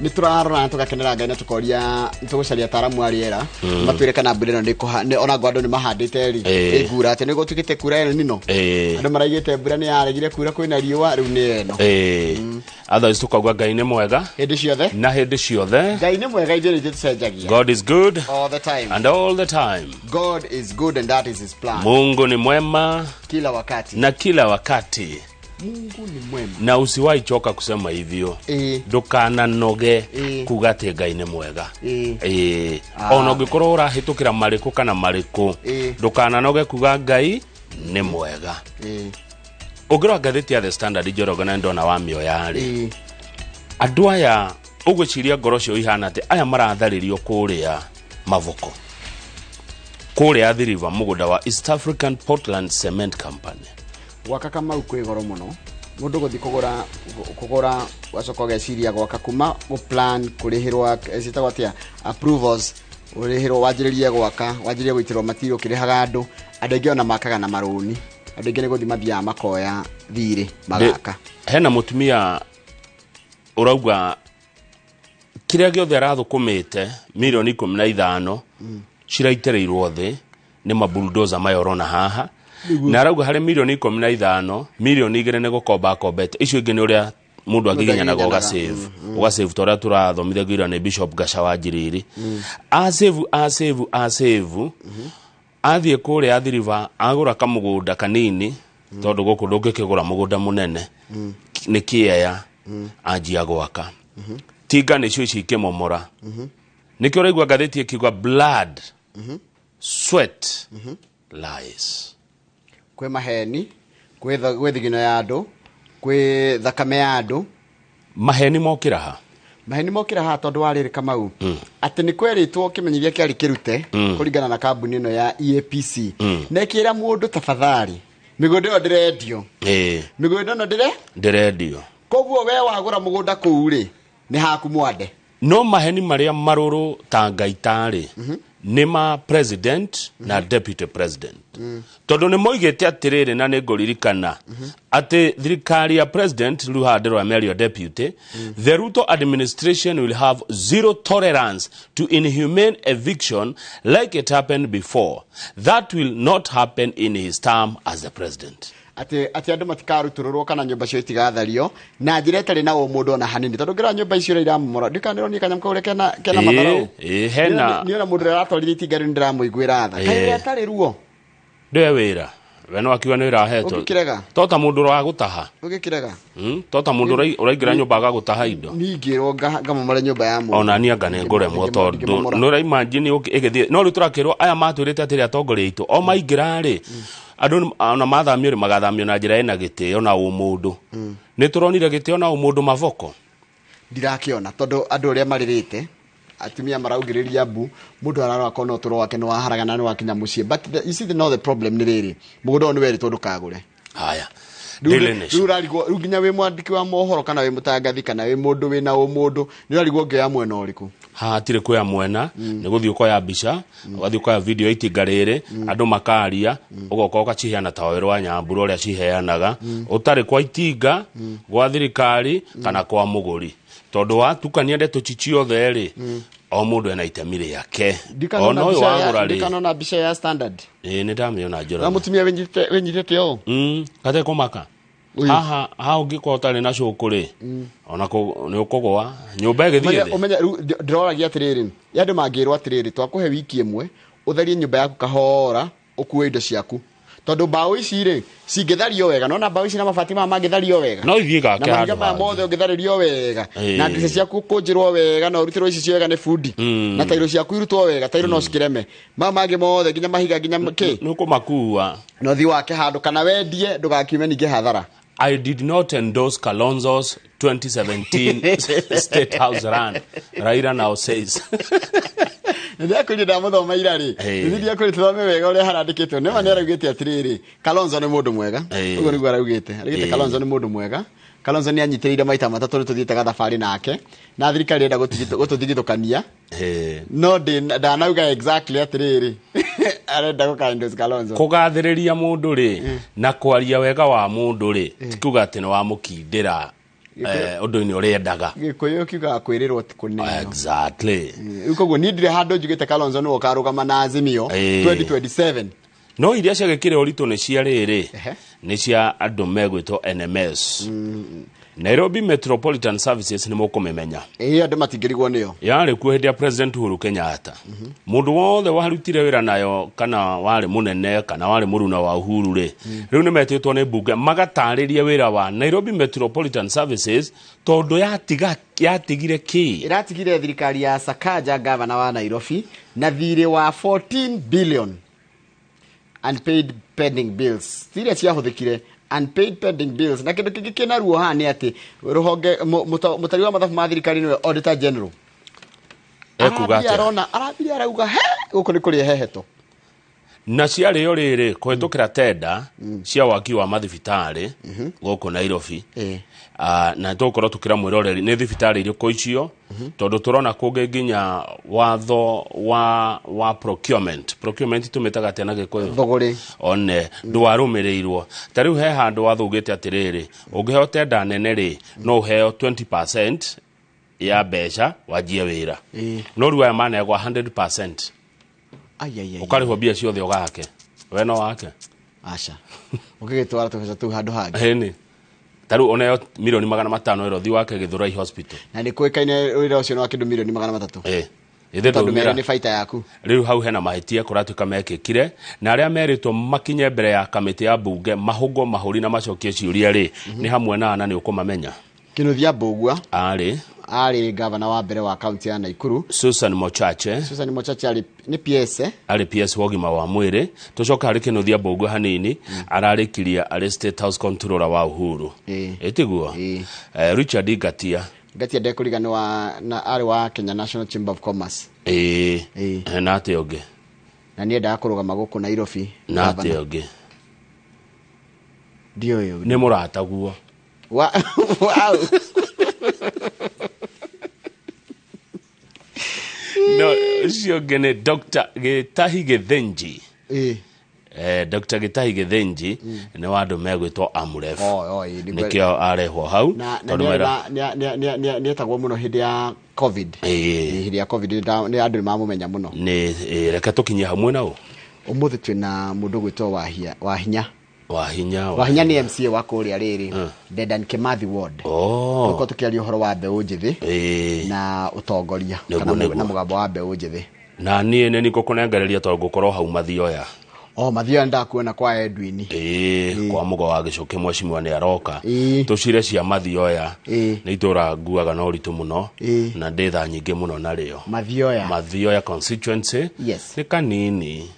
Nĩ tũrarora na tũgakenera Ngai na tũkoria nĩ tũgũcaria ataaramu a rĩera matwĩre kana mbura ĩno ona ngo andũ nĩ mahandĩte rĩ, ĩngura atĩ nĩ gũtuĩkĩte kura El Nino. Andũ maraigĩte mbura nĩ yaregire kura, kwĩna riũa, rĩu nĩ ĩno. Otherwise tukauga Ngai nĩ mwega hĩndĩ ciothe na hĩndĩ ciothe. Ngai nĩ mwega, ithuĩ nĩ ithuĩ tũcenjagia. God is good all the time and all the time. God is good and that is his plan. Mungu ni mwema kila wakati na kila wakati. Mungu ni mwema. Na usiwahi choka kusema hivyo. Ndũkananoge kuga atĩ Ngai nĩ mwega. Ona ũngĩkorwo ũrahĩtũkĩra marĩkũ kana marĩkũ, ndũkananoge kuga Ngai nĩ mwega. Ũngĩrora ngathĩti ya The Standard, Njoroge, na ndona wa mĩoya rĩ, andũ aya ũgwĩciria ngoro cio ihana atĩ aya maratharĩrio kũrĩa Mavoko, kũrĩa Athi River, mũgũnda wa East African Portland Cement Company? Gwaka Kamau kwĩ goro mũno. Mũndũ gũthiĩ kũgũra ũgacoka ũgeciria gwaka kuma gũ-plan, kũrĩhĩrwo, ciĩtagwo atĩa, approvals, ũrĩhĩrwo, wanjĩrĩrie gwaka, wanjĩrĩrie gũitĩrwo matiri ũkĩrĩhaga andũ. Andũ aingĩ ona makaga na marũni, andũ aingĩ nĩ gũthiĩ mathiaga makoya thirĩ magaka. Hena mũtumia ũrauga kĩrĩa gĩothe arathũkũmĩte, mirioni 15, ciraitĩrĩirwo thĩ nĩ mabuldoza maya ũrona haha. Na arauga harĩ mirioni 15, mirioni 2 nĩ gũkomba akombete, icio ingĩ nĩ ũrĩa mũndũ agiginyanaga. Agiginyanaga. Ũgasave, ũgasave, ta ũrĩa tũrathomithagio ira nĩ Bishop Gaca wa Njiriri. Asave, asave, asave, athiĩ kũrĩa Athi River agũra kamũgũnda kanini, tondũ gũkũ ndũngĩkĩgũra mũgũnda mũnene nĩ kĩeya. Anjia gwaka, tinga nĩcio ici ikĩmomora. Nĩkĩo ũraigua ngathĩti ĩkiuga blood, sweat, lies. Kwĩ maheni, kwĩ thigino ya andũ, kwĩ thakame ya andũ. Maheni mokĩra ha? Maheni mokĩra haha tondũ wa rĩrĩ, Kamau, atĩ nĩ kwerĩtwo kĩmenyithia kĩarĩ kĩrute kũringana na kambuni ĩno ya EAPC, na ĩkĩra mũndũ tafadhali mĩgũnda ĩyo ndĩrendio. Mĩgũnda ĩno ndĩre Ndĩrendio. Koguo we wagũra mũgũnda kũu rĩ, nĩ haku mwande. No maheni marĩa marũrũ ta Ngai tarĩ nĩ ma president na deputy president, tondũ nĩ moigĩte atĩrĩrĩ, na nĩ ngũririkana atĩ thirikari ya president rĩu haha ndĩrona mĩario deputy, "The Ruto administration will have zero tolerance to inhumane eviction like it happened before. That will not happen in his term as the president." Atĩ andũ matikarutũrũrwo kana nyũmba cio itigathario na njĩra ĩtarĩ na ũmũndũ ona hanini, tondũ ngĩrora nyũmba icio ũrĩa iramomora, ndikanĩronie kanyamũ kau ũrĩa kena matharau. Ĩĩ, hena Niona mũndũ ũrĩa aratwarithia itinga rĩu, nĩndĩramũiguĩra tha. Kaĩ ũrĩa atarĩ ruo. Ndĩwe wĩra we no akiuga nĩ wĩra ahetwo. Ũngĩkĩrega. To ta mũndũ ũrĩa gũtaha. Ũgĩkĩrega. To ta mũndũ ũraingĩra nyũmba agagũtaha indo. Ningĩrwo ngamomore nyũmba ya mũndũ. Ona niĩ anga nĩ ngũremwo, tondũ Ndingĩmomora. nĩ ũraimagine ĩgĩthiĩ. No rĩu tũrakĩrwo aya matwĩrĩte atĩrĩ, atongoria aitũ o maingĩra rĩ, andũ ona mathamio rĩ, magathamio na njĩra ĩna gĩtĩo na ũmũndũ. Nĩ tũronire gĩtĩo na ũmũndũ Mavoko? Ndirakĩona, tondũ andũ ũrĩa marĩrĩte, atumia maraugĩrĩria mbu, mũndũ ararora kona ũtũro wake nĩ waharagana, nĩ wakinya mũciĩ. But you see, no the problem nĩ rĩrĩ, mũgũnda ũyũ nĩ werĩtwo ndũkagũre. Haya. Rĩu Daily rĩu Nation. ũrarigwo rĩu nginya wĩ mwandĩki wa mohoro kana wĩ mũtangathi kana wĩ mũndũ wĩna ũmũndũ, nĩ ũrarigwo ũngĩoya mwena ũrĩkũ. Haha hatirĩ kuoya mwena, nĩ gũthiĩ ũkoya mbica, ũgathiĩ ũkoya video ya itinga rĩrĩ, andũ makaria, ũgoka ũgaciheana ta werũ wa Nyambura ũrĩa ciheanaga, ũtarĩ kwa itinga, gwa thirikari kana kwa mũgũri, tondũ watukania ndeto ci ciothe rĩ, o mũndũ ena itemi rĩake. Ona ũyũ wagũra rĩ. Ndikanona mbica ya Standard. Ĩĩ, nĩ ndamĩona. Na Njoroge. Mũtumia wĩnyitĩte ũũ. Gate kũmaka. Ũyũ. Haha ũngĩkorwo ũtarĩ na cũkũ rĩ, ona nĩ ũkũgũa nyũmba ĩgĩthiĩ thĩ. Ũmenye rĩu ndĩroragia atĩrĩrĩ, ya andũ mangĩrwo atĩrĩrĩ, twakũhe wiki ĩmwe ũtherie nyũmba yaku kahora, ũkue indo ciaku, tondũ mbaũ ici rĩ cingĩthario wega, nona mbaũ ici na mabati maya mangĩthario wega, No ithiĩ na gake mahiga handũ maya hangĩ. mothe ũngĩtharĩrio wega na ndirica ciaku kũnjĩrwo wega na ũrutĩrwo ici wega nĩ bundi, na tairo ciaku irutwo wega, tairo no cikĩreme, maya mangĩ mothe nginya mahiga nginya kĩ, Nĩ ũkũmakua. Na ũthiĩ wake handũ kana wendie ndũgakiume ningĩ hathara. "I did not endorse Kalonzo's 2017 State House run," Raila now says. Nĩndĩrakwĩrire ndamũthoma ira rĩ. Nĩndĩrakwĩrire tũthome wega ũrĩa harandĩkĩtwo. Nĩma nĩ araugĩte atĩrĩrĩ, Kalonzo nĩ mũndũ mwega. Ũguo nĩguo araugĩte. Kalonzo nĩ mũndũ mwega, Kalonzo nĩ anyitĩrĩire maita matatũ, nĩ tũthiĩte gathabarĩ nake na thirikari ĩrenda gũtũthigithũkania, no ndanauga exactly atĩrĩrĩ arenda gũka-endorse Kalonzo. Kũgathĩrĩria mũndũ rĩ na kwaria wega wa mũndũ rĩ, ti kuga atĩ nĩ wamũkindĩra. Ũndũ-inĩ ũrĩa endaga. Gĩkũyũ kiugaga kwĩrĩrwo ti kũneo. Exactly. Rĩu koguo niĩ ndirĩ handũ njugĩte Kalonzo nĩwe ũkarũgama na Azimio 2027. No iria ciagĩkĩra ũritũ nĩ cia rĩrĩ, nĩ cia andũ megwĩtwo NMS. Nairobi Metropolitan Services nĩ mũkũmĩmenya. Ĩĩ, andũ matingĩrigwo nĩyo. Yarĩ kuo hĩndĩ ya President Uhuru Kenyatta. Mũndũ wothe warutire wĩra nayo kana warĩ mũnene kana warĩ mũruna wa Uhuru rĩ, rĩu nĩ metĩtwo nĩ mbunge magatarĩrie wĩra wa Nairobi Metropolitan Services tondũ yatigire kĩ? Ĩratigire thirikari ya Sakaja gavana wa Nairobi na thirĩ wa 14 billion unpaid pending bills. Thirĩ ciahũthĩkire unpaid pending bills. Na kĩndũ kĩngĩ kĩna ruo haha nĩ atĩ rũhonge mũtari wa mathabu ma thirikari nĩwe Auditor General. Ekuga atĩa? Arona, arambire arauga he gũkũ nĩ kũrĩ heheto. Na ciarĩo rĩrĩ kũhĩtũkĩra tenda cia waki wa mathibitarĩ gũkũ Nairobi. Na tũgũkorwo tũkĩra mwĩroreri nĩ thibitarĩ irĩkũ icio, tondũ tũrona kũngĩ nginya watho wa procurement. Procurement tũmĩtaga atĩa na Gĩkũyũ? Thũgũrĩ. One, ndwarũmĩrĩirwo. Ta rĩu he handũ watho ugĩte atĩrĩrĩ, ũngĩheo tenda nene rĩ, no ũheo 20% ya mbeca wanjie wĩra. No rĩu aya manegwa 100%. Ai, ai, ai. Ũkarĩhwo mbia ciothe ũgake. We no wake? Aca. Ũngĩgĩtwara tũbeca tũu handũ hangĩ. Ĩni. Ta rĩu oneo milioni magana matano ĩro thiĩ wake Gĩthũrai Hospital. Na nĩ kũĩkaine wĩra ũcio nĩ wa kĩndũ milioni magana matatũ. Ithe Tondũ ndũmĩra. nĩ baita yaku. Rĩu hau hena mahĩtia kũratuĩka mekĩkire, na arĩa merĩtwo makinye mbere ya kamĩtĩ ya mbunge mahũngwo mahũri na macokie ciũria rĩ, nĩ hamwe na ana nĩ ũkũmamenya. Kĩnuthia Mbũgua. Arĩ. Arĩ gavana wa mbere wa kaunti ya Nakuru. Susan Mochache. Susan Mochache arĩ nĩ PS, eh? Arĩ PS wa ũgima wa mwĩrĩ. Tũcoka harĩ Kĩnuthia Mbũgua hanini, ararĩkirie arĩ State House Controller wa Uhuru. Ĩtiguo? Richard Ngatia. Ngatia ndekũriga nĩ wa, na arĩ wa Kenya National Chamber of Commerce. Na atĩa ũngĩ? Na nĩ endaga kũrũgama gũkũ Nairobi. Na atĩa ũngĩ? Ndiũĩ. Nĩ mũrataguo. Wow. No, ũcio ũngĩ nĩ Dr. Gĩtahi Gĩthĩnji. Dr. Gĩtahi Gĩthĩnji nĩ wa andũ megwĩtwo Amref. Nĩ Nĩkĩo arehwo hau, Na tondũ mera nĩ etagwo mũno hĩndĩ ya COVID. Hĩndĩ ya COVID nĩ andũ nĩ mamũmenya mũno. Nĩ, reke tũkinye hau mwena ũ? Ũmũthĩ twĩna mũndũ ũgwĩtwo Wahinya. Wahinya, Wahinya nĩ MCA wa kũrĩa rĩrĩ, Dedan Kimathi Ward. Tũkorwo tũkĩaria ũhoro wa mbeũ njĩthĩ na ũtongoria, kana na mũgambo wa mbeũ njĩthĩ. Na niĩ nĩ ngũkũnengereria tondũ ngũkorwo hau Mathioya. Oh, Mathioya ndakuona kwa Edwin. Kwa mũgo wa Gĩcũkĩ mheshimiwa nĩ aroka. Tũcire cia Mathioya. Nĩ itũra nguaga na ũritũ mũno, na ndĩ tha nyingĩ mũno narĩo. Mathioya. Mathioya constituency. Nĩ kanini.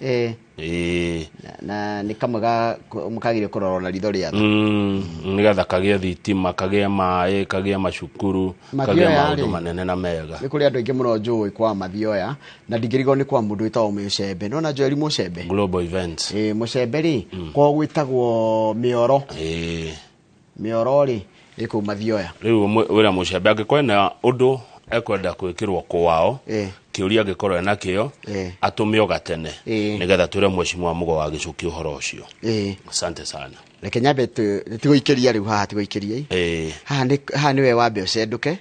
Na nĩ kamwe ga kagire kũrorwo na ritho rĩa tha. Nĩgetha kagĩe thitima, kagĩe maĩ, kagĩe macukuru, kagĩe Mathioya maũndũ rĩ, manene na mega. Nĩ kũrĩ andũ aingĩ mũno njũĩ kwa Mathioya, na ndingĩrigwo nĩ kwa mũndũ wĩtagwo Mũcembe. Nĩwona Joel Mũcembe? Global Events. Mũcembe rĩ, kwao gwĩtagwo Mĩoro. Mĩoro rĩ, ĩ kũu Mathioya. Rĩu wĩra Mũcembe angĩkorwo ena ũndũ ekwenda gwĩkĩrwo kwao, kĩũria angĩkorwo ena kĩo, atũme o gatene, nĩgetha twĩre mheshimiwa Mũgo wa Gĩcũkĩ ũhoro ũcio. Asante sana. Reke nyambe tigũikĩria rĩu haha, tigũikĩria. Haha nĩwe wambe ũcendũke.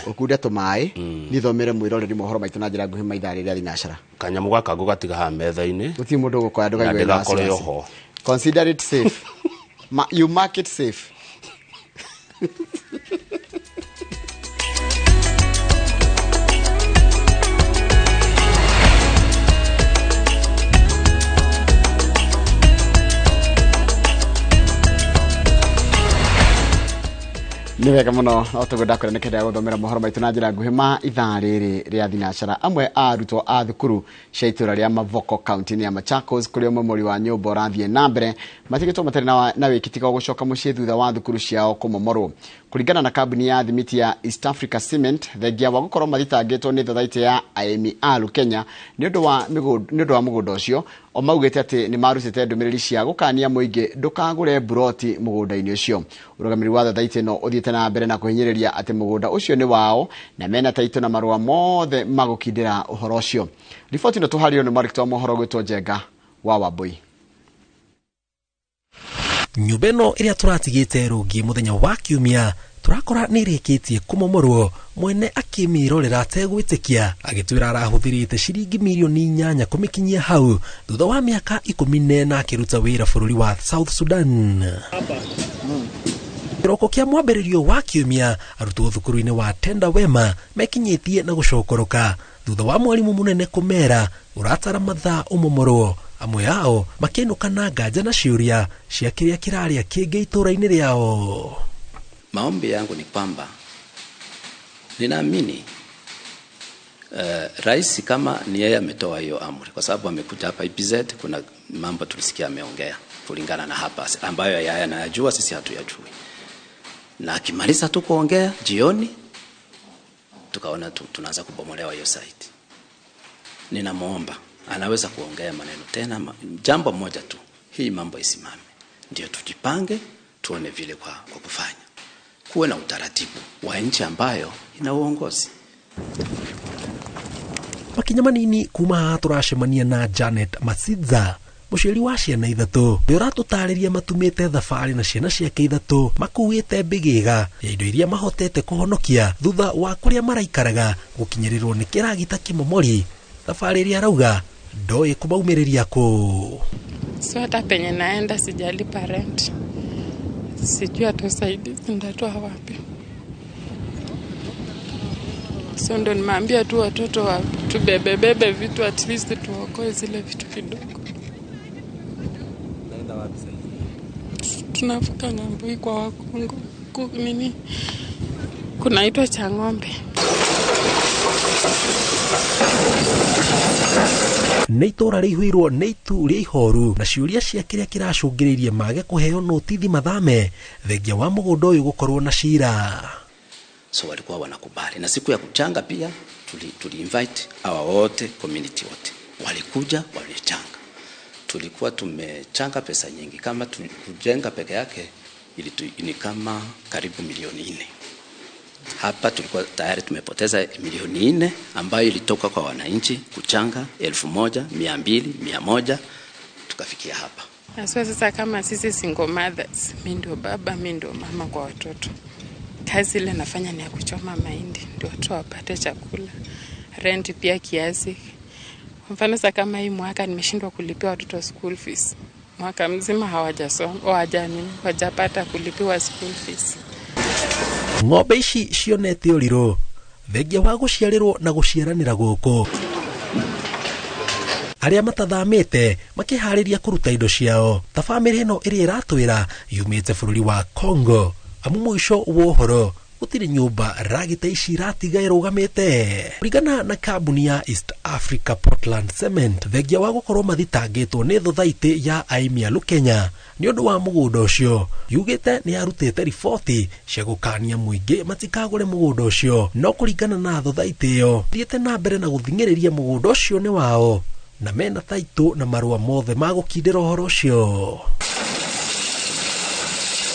Ũkunde tũmaĩ, nithomere mwĩroreri mohoro maitũ na njĩra nguhĩ maithaa rĩrĩa thinacara. Kanyamũ gaka ngũgatiga haha metha-inĩ. Gũtirĩ mũndũ ũgũkoya, ndũkaigue Na wĩna ndĩgakore wasiwasi. oho. Consider it safe. You mark it safe. Nĩ wega mũno, no tũguo ndakwĩra nĩ kenda gũthomera mohoro maitũ na njĩra nguhĩ ma ithaa rĩrĩ rĩa thinacara. Amwe a arutwo a thukuru cia itũra rĩa Mavoko kaunti-inĩ ya Machakos, kũrĩa ũmomori wa nyũmba ũrathiĩ na mbere, matigĩtwo matarĩ na wĩki tiga gũcoka mũciĩ thutha wa thukuru ciao kũmomorwo. Kũringana na kambuni ya thimiti ya East Africa Cement, thengia wa gũkorwo mathitangĩtwo nĩ thothaitĩ ya Aemi Alu Kenya nĩ ũndũ wa mũgũnda ũcio, o maugĩte atĩ nĩ marutĩte ndũmĩrĩri cia gũkania mũingĩ ndũkagũre mburoti mũgũnda-inĩ ũcio. Ũrũgamĩrĩri wa thothaitĩ ĩno ũthiĩte na mbere na kũhinyĩrĩria atĩ mũgũnda ũcio nĩ wao na mena taitũ na marũa mothe ma gũkindĩra ũhoro ũcio. Riboti ĩno tũharĩirio nĩ mwandĩki wa mohoro gwĩtwo Njenga wa Wambui. Nyũmba ĩno ĩrĩa tũratigĩte rũngi mũthenya wa kiumia Tũrakora nĩ ĩrĩkĩtie kũmomorwo, mwene akĩmĩrorera ategwĩtĩkia, agĩtwĩra arahũthĩrĩte ciringi mirioni 8 kũmĩkinyia hau thutha wa mĩaka 14 akĩruta wĩra bũrũri wa South Sudan. Kĩroko kĩa mwambĩrĩrio wa kiumia, arutwo thukuru-inĩ wa Tenda Wema mekinyĩtie na gũcokoroka thutha wa mwarimũ mũnene kũmera ũratara mathaa ũmomorwo. Amwe ao makĩinũka na nganja na ciũria cia kĩrĩa kĩrarĩa kĩngĩ itũũra-inĩ rĩao. Maombi yangu ni kwamba ninaamini rais kama ni yeye ametoa hiyo amri, kwa sababu amekuja hapa EPZ, kuna mambo tulisikia ameongea kulingana na hapa ambayo yeye anayajua, sisi hatuyajui. Na akimaliza tu kuongea jioni, tukaona tunaanza kubomolewa hiyo site. Ninamuomba anaweza kuongea maneno tena, jambo moja tu, hii mambo isimame, ndio tujipange tuone vile kwa kufanya. Kuwe na utaratibu wa nchi ambayo ina uongozi. Makinya manini kuma haha tũracemania na Janet Masidza, mũciari wa ciana 3, ũrĩa ũratũtarĩria matumĩte thabarĩ na ciana ciake 3 makuĩte mbĩgĩga ya indo iria mahotete kũhonokia thutha wa kũrĩa maraikaraga gũkinyĩrĩrwo nĩ kĩragita kĩmomori. Thabarĩ ĩrĩa arauga ndoĩ kũmaumĩrĩria kũ. So hata penye naenda sijalipa rent, sijui hata usaidizi ndatoa wapi. So ndo nimeambia tu watoto tubebebebe vitu, at least tuokoe zile vitu kidogo. Naenda wapi sasa? Tunavuka ng'ambo hii kwa Wakongo. Nini? Kunaitwa Chang'ombe. Nĩ itũũra rĩihũirwo nĩ itu rĩa ihoru na ciũria cia kĩrĩa kĩracũngĩrĩirie mage kũheo notithi mathame thengia wa mũgũnda ũyũ gũkorwo na cira. So walikuwa wanakubali, na siku ya kuchanga pia tuli invite hawa wote, community wote walikuja, walichanga. Tulikuwa tumechanga pesa nyingi, kama kujenga peke yake ni kama karibu milioni 4. Hapa tulikuwa tayari tumepoteza milioni 4 ambayo ilitoka kwa wananchi kuchanga 1,200, 100, tukafikia hapa. Na sasa kama sisi single mothers, mimi ndio baba, mimi ndio mama kwa watoto. Kazi ile nafanya ni ya kuchoma mahindi ndio watu wapate chakula. Rent pia kiasi. Kwa mfano sasa kama hii mwaka nimeshindwa kulipia watoto school fees. Mwaka mzima hawajasoma, hawajapata kulipiwa school fees. Ng'ombe ici cionete ũrirũ thengia wa gũciarĩrwo na gũciaranĩra gũkũ. Arĩa matathamĩte makĩharĩria kũruta indo ciao ta bamĩrĩ ĩno ĩrĩa ĩratwĩra yumĩte bũrũri wa Congo, amu mũico wa ũhoro gũtirĩ nyũmba ragita ici iratiga ĩrũgamĩte. Kũringana na kambuni ya East Africa Portland Cement, thengia wa gũkorwo mathitangĩtwo nĩ thothaitĩ ya Aimialu Kenya nĩ ũndũ wa mũgũnda ũcio, yugĩte nĩ yarutĩte riboti cia gũkania mũingĩ matikagũre mũgũnda ũcio, no kũringana na thothaitĩ ĩyo thiĩte na mbere na gũthing'ĩrĩria mũgũnda ũcio nĩ wao na mena taitũ na marũa mothe ma gũkindĩra ũhoro ũcio.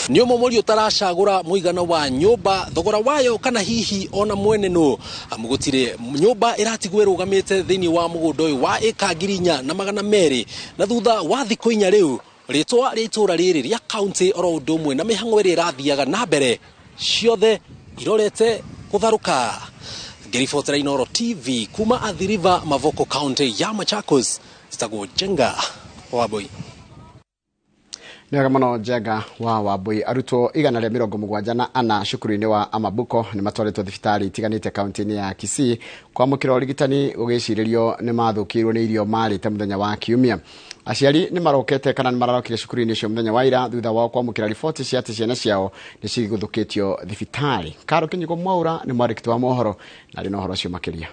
Nĩ ũmomori ũtaracagũra mũigana wa nyũmba, thogora wayo kana hihi ona mwene nũ, amu gũtirĩ nyũmba ĩratigwo ĩrũgamĩte thĩinĩ wa mũgũnda ũyũ wa ĩka 4,200 na thutha wa thikũ 4 rĩu rĩtwa rĩa itũũra rĩrĩ rĩa kaunti oro ũndũ ũmwe na mĩhang'o ĩrĩa ĩrathiaga na mbere ciothe irorete gũtharũka. Ngĩribotera Inooro TV kuma Athi River, Mavoko, kaunti ya Machakos, citagwo Njenga Wambui. Nĩ wega mũno Njenga wa Wambui. Arutwo 174 cukuru-inĩ wa Amabuko nĩ matwarĩtwo thibitarĩ itiganĩte kaunti-inĩ ya Kisii kwamũkĩra ũrigitani gũgĩcirĩrio nĩ mathũkĩirwo nĩ irio marĩte mũthenya wa kiumia. Aciari nĩ marokete kana nĩ mararokire cukuru-inĩ ũcio mũthenya wa ira thutha wao kwamũkĩra riboti cia atĩ ciana ciao nĩ cigũthũkĩtio thibitarĩ. Karo Kĩnyugo Mwaura nĩ mwandĩki wa mohoro na arĩ na ũhoro ũcio makĩria.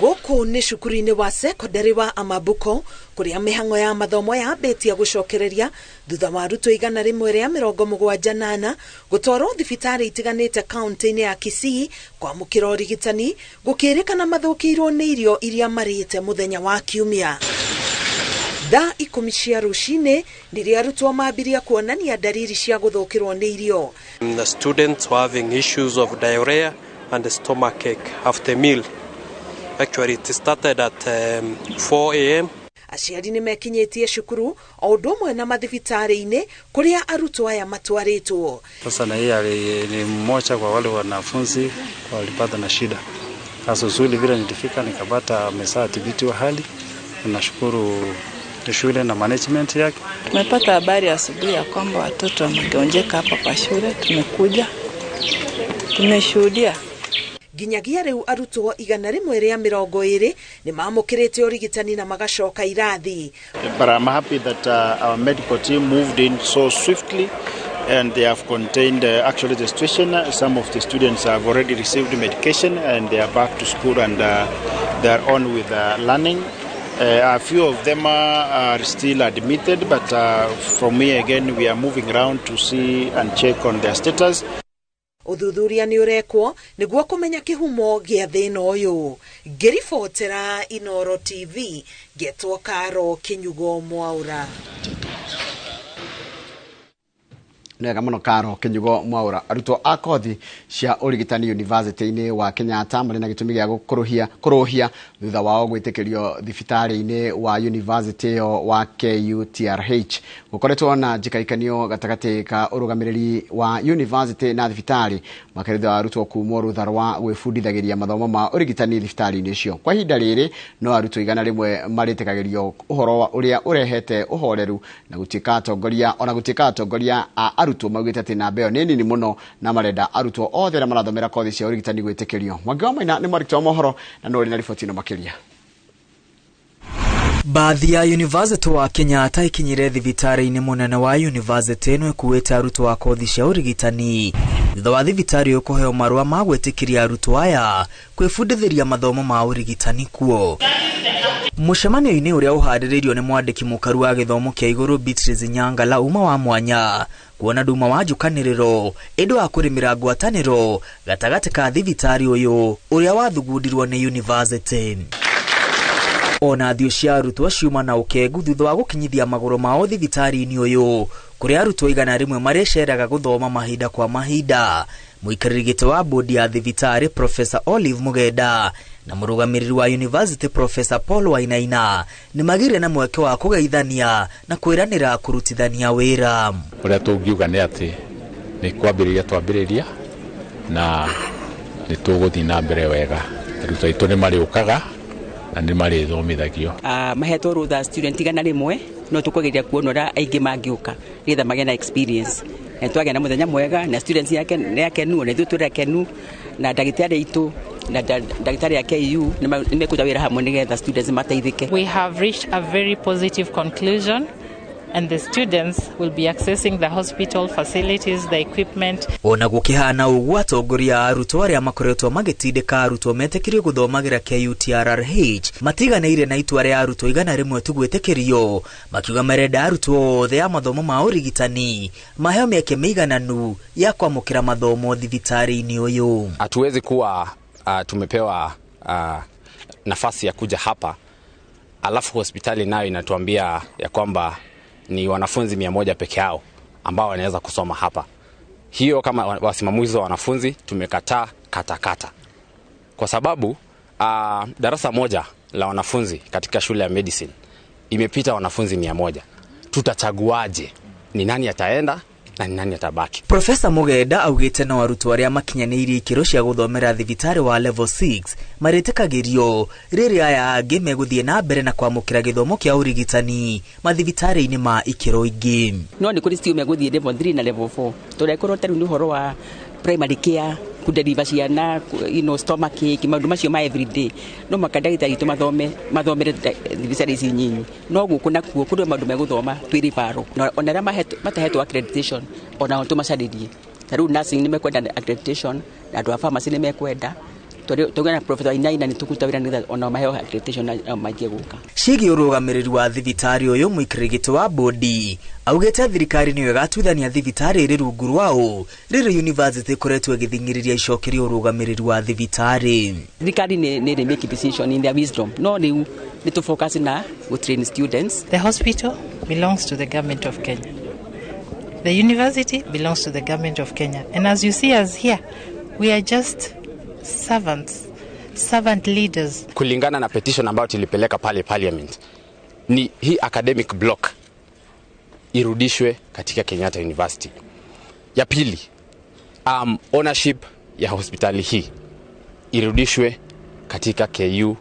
Gũkũ nĩ cukuru-inĩ wa secondary wa Amabuko kũrĩa mĩhang'o ya mathomo yambĩtie gũcokereria thutha wa arutwo 174 gũtwarwo thibitarĩ itiganĩte kaunti-inĩ ya Kisii kwamũkĩra ũrigitani gũkĩrĩkana mathũkĩirwo nĩ irio iria marĩte mũthenya wa kiumia. Thaa 10 cia rũcinĩ nĩrĩo arutwo mambirie kuonania dalili cia gũthũkĩrwo nĩ irio. The students were having issues of diarrhea and stomachache after meal. Actually, it started at 4 a.m. Aciari nĩ mekinyĩtie cukuru o ũndũ ũmwe na mathibitarĩ-inĩ kũrĩa arutwo aya matwarĩtwo. Sasa na hii ni mmoja kwa wale wanafunzi walipata na shida. Sasa uzuri vile nilifika nikapata ameshathibitiwa hali. Nashukuru shule na management yake. Tumepata habari asubuhi ya kwamba watoto wamegonjeka hapa kwa shule, tumekuja tumeshuhudia. Nginyagia riu arutwo 120 ni mamukirite urigitani na magacoka irathi. But I'm happy that our medical team moved in so swiftly and they have contained actually the situation. Some of the students have already received medication and they are back to school and they are on with learning. A few of them are still admitted, but from here again we are moving around to see and check on their status. Uthuthuria ni urekwo niguo kumenya kihumo gia thina uyu. Ngiribotera Inoro TV ngetwo Karo Kinyugo Mwaura. Nega muno Karo Kinyugo Mwaura. Arutwo a kothi cia urigitani University-inĩ wa Kenyatta marĩ na gĩtũmi gĩa kũrũhia thutha wao gwĩtĩkĩrio thibitarĩ-inĩ wa university ĩyo wa KUTRH. Gũkoretwo na njĩkaikanio gatagatĩ ka ũrũgamĩrĩri wa university na thibitarĩ makĩria thutha wa arutwo kumwo rũtha rwa gwĩbundithagĩria mathomo ma ũrigitani thibitarĩ-inĩ ũcio. Kwa ihinda rĩrĩ no arutwo 100 marĩtĩkagĩrio ũhoro ũrĩa ũrehete ũhoreru na gũtuĩka atongoria ona gũtuĩka atongoria a arutwo maugĩte atĩ namba ĩyo nĩ nini mũno na marenda arutwo othe arĩa marathomera kothi cia ũrigitani gwĩtĩkĩrio. Mwangi wa Maina nĩ mwandĩki wa mohoro na nĩ ũrĩ na riboti ĩno makĩria. Bathi ya University wa Kenyatta ikinyire thibitarĩ-inĩ mũnene wa university ĩno ĩkuĩte arutwo a kothi cia ũrigitani thutha wa thibitarĩ ũyũ kũheo marũa ma gwĩtĩkĩria arutwo aya kwĩbundithĩria mathomo ma ũrigitani kuo. Mũcemanio-inĩ ũrĩa ũharĩrĩirio nĩ mwandĩki mũkaru wa gĩthomo kĩa igũrũ Beatrice Nyangala uma wa mwanya kuona nduma wa njukanĩrĩro ĩndũ wa kũrĩmĩra ngwatanĩro gatagatĩ ka thibitarĩ ũyũ ũrĩa wathugundirwo nĩ university. Ona thiũ cia arutwo ciuma na ũkengu thutha wa gũkinyithia magũrũ mao thibitarĩ-inĩ ũyũ kũrĩa arutwo 100 marĩceraga gũthoma mahinda kwa mahinda. Mũikarĩri gĩtĩ wa bodi ya thibitarĩ Professor Olive Mugenda na mũrũgamĩrĩri wa University Professor Paul Wainaina nĩ magĩire na mweke wa kũgeithania na kwĩranĩra kũrutithania wĩra. Ũrĩa tũngiuga nĩ atĩ nĩ kwambĩrĩria twambĩrĩria na nĩ tũgũthiĩ na mbere wega. Arutwo aitũ nĩ marĩũkaga na nĩ marĩthomithagio. Mahetwo rũtha student 100 no tũkũgeria kuona ũrĩa aingĩ mangĩũka nĩgetha magĩe na experience. Na twagĩa na mũthenya mwega na students yake nĩ akenu na ithuĩ tũrĩ akenu na ndagĩtarĩ aitũ na ndagĩtarĩ a KU nĩ mekũruta wĩra hamwe nĩgetha students mateithĩke. We have reached a very positive conclusion and the students will be accessing the hospital facilities, the equipment. Ona gũkĩhana ũguo atongoria a arutwo arĩa makoretwo magĩtindĩka arutwo metĩkĩrio gũthomagĩra KUTRH matiganĩire na itua rĩa arutwo 100 tu gwĩtĩkĩrio, makiuga marenda arutwo othe a mathomo ma ũrigitani maheo mĩeke mĩigananu ya kwamũkĩra mathomo thibitarĩ-inĩ ũyũ. Hatuwezi kuwa tumepewa nafasi ya kuja hapa alafu hospitali nayo inatuambia ya kwamba ni wanafunzi 100 peke yao ambao wanaweza kusoma hapa. Hiyo kama wasimamizi wa wanafunzi tumekataa katakata. Kwa sababu darasa moja la wanafunzi katika shule ya medicine imepita wanafunzi 100. Tutachaguaje ni nani ataenda na ni nani atabaki? Professor Mugenda augite no arutwo arĩa makinyanĩirie ikĩro cia gũthomera thibitarĩ wa level 6 marĩtĩkagĩrio rĩrĩa aya angĩ megũthiĩ na mbere na kwamũkĩra gĩthomo kĩa ũrigitani mathibitarĩ-inĩ ma ikĩro ingĩ. No nĩ kũrĩ still megũthiĩ level 3 na level 4 tũrekorwo ta rĩu nĩ ũhoro wa primary care kudeliver ciana, you know, stomach ache, maũndũ macio ma everyday. No maka ndagĩtarĩ aitũ mathomere thibitarĩ ici nyinyi. No gũkũ nakuo kũrĩ maũndũ megũthoma twĩ referral. Ona arĩa matahetwo accreditation ona tũmacarĩrie. Ta rĩu nursing nĩ mekwenda accreditation na andũ a pharmacy nĩ mekwenda. Tũgĩa na Professor Wainaina nĩ tũkũruta wĩra nĩgetha ona maheo accreditation na manjie gũka. Ciĩgiĩ ũrũgamĩrĩri wa thibitarĩ ũyũ mũikarĩri gĩtĩ wa bodi augĩte thirikari nĩyo ĩgatuithania thibitarĩ ĩrĩ rungu rwao rĩrĩ university ĩkoretwo ĩgĩthing'ĩrĩria icokerio ũrũgamĩrĩri wa thibitarĩ. Thirikari nĩ ĩrĩ make decision in their wisdom no rĩu nĩ tũ focus na gũ train students. The hospital belongs to the government of Kenya. The university belongs to the government of Kenya. And as you see us here, we are just servants, servant leaders. Kulingana na petition ambayo tulipeleka pale parliament, ni hii academic block irudishwe katika Kenyatta University. Ya pili, ownership ya hospitali hii irudishwe katika KU,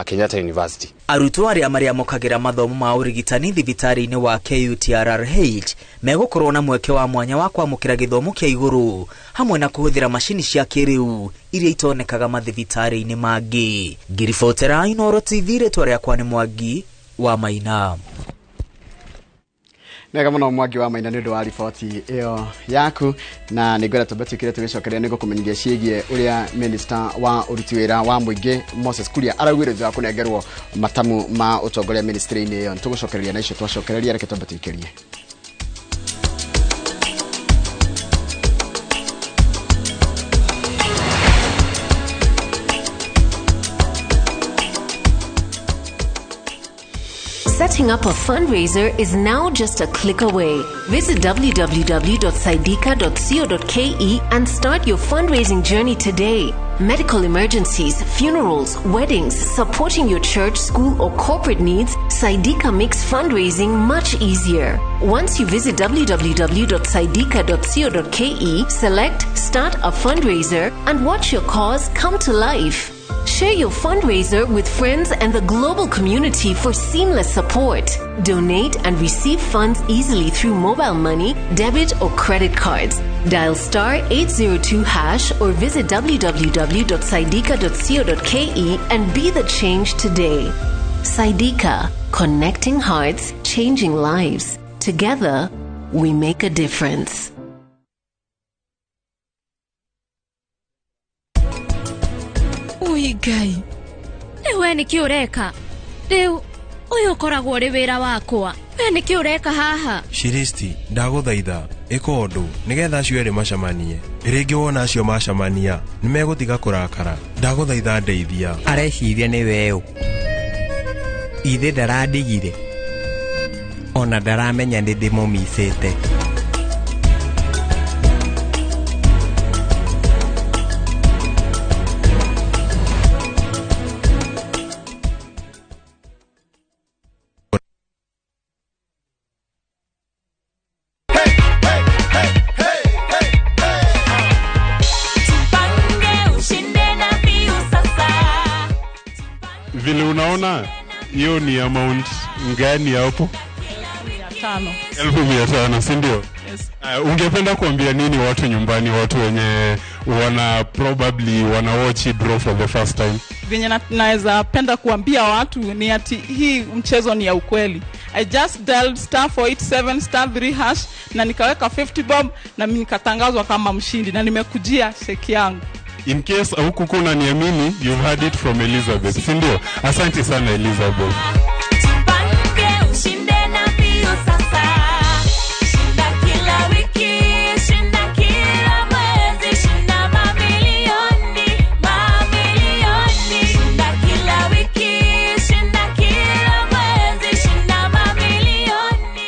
Kenyatta University. Arutwo arĩa marĩamũkagĩra mathomo ma ũrigitani thibitarĩ-inĩ wa KUTRRH megũkorwo na mweke wa mwanya wa kwamũkĩra gĩthomo kĩa igũrũ hamwe na kũhũthĩra macini cia kĩrĩu iria itonekaga mathibitarĩ-inĩ mangĩ. Ngiribotera Inooro TV, rĩtwa rĩakwa nĩ Mwangi wa Maina. Nega muno Mwangi wa Maina nĩ ũndũ wa riboti ĩyo yaku, na nĩ ngwenda twambe twĩkĩre tũgĩcokeria nĩ gũkũmenyithia ciĩgiĩ ũrĩa minister wa ũruti wĩra wa mũingĩ Moses Kuria araugire thutha wa kũnengerwo matamu ma ũtongoria ministry-inĩ ĩyo. Nĩtũgũcokereria na icio twacokereria, reke twambe twĩkĩrie. Setting up a fundraiser is now just a click away. Visit www.saidika.co.ke and start your fundraising journey today. Medical emergencies, funerals, weddings, supporting your church, school, or corporate needs, Saidika makes fundraising much easier. Once you visit www.saidika.co.ke, select Start a Fundraiser and watch your cause come to life. Share your fundraiser with friends and the global community for seamless support. Donate and receive funds easily through mobile money, debit or credit cards. Dial *802# or visit www.saidika.co.ke and be the change today. Saidika, connecting hearts, changing lives. Together, we make a difference. Ui Ngai, rĩu we nĩkĩ ũreka? Rĩu ũyũ ũkoragwo ũrĩ wĩra wakwa, we nĩkĩ ũreka haha? Shiristi, ndagũthaitha ĩka ũndũ nĩgetha acio erĩ macemanie. Rĩngĩ wona acio macemania nĩmegũtiga kũrakara. Ndagũthaitha ndeithia. Areciria nĩ weũ, ithe ndarandigire, ona ndaramenya nĩ ndĩmũmicĩte. Vile unaona hiyo ni amount ngani hapo? 500. 1500, si ndio? Yes. Ungependa kuambia nini watu nyumbani, watu wenye wana probably wana watch draw for the first time? Venye naweza penda kuambia watu ni ati hii mchezo ni ya ukweli. I just dialed *487 *3# na nikaweka 50 bob na mimi nikatangazwa kama mshindi na nimekujia sheki yangu. In case hukukuwa unaniamini, you've heard it from Elizabeth, si ndio? Asante sana Elizabeth. Tupange ushinde na mbio sasa. Shinda kila wiki, shinda kila mwezi, shinda mamilioni, mamilioni. Shinda kila wiki, shinda kila mwezi, shinda mamilioni.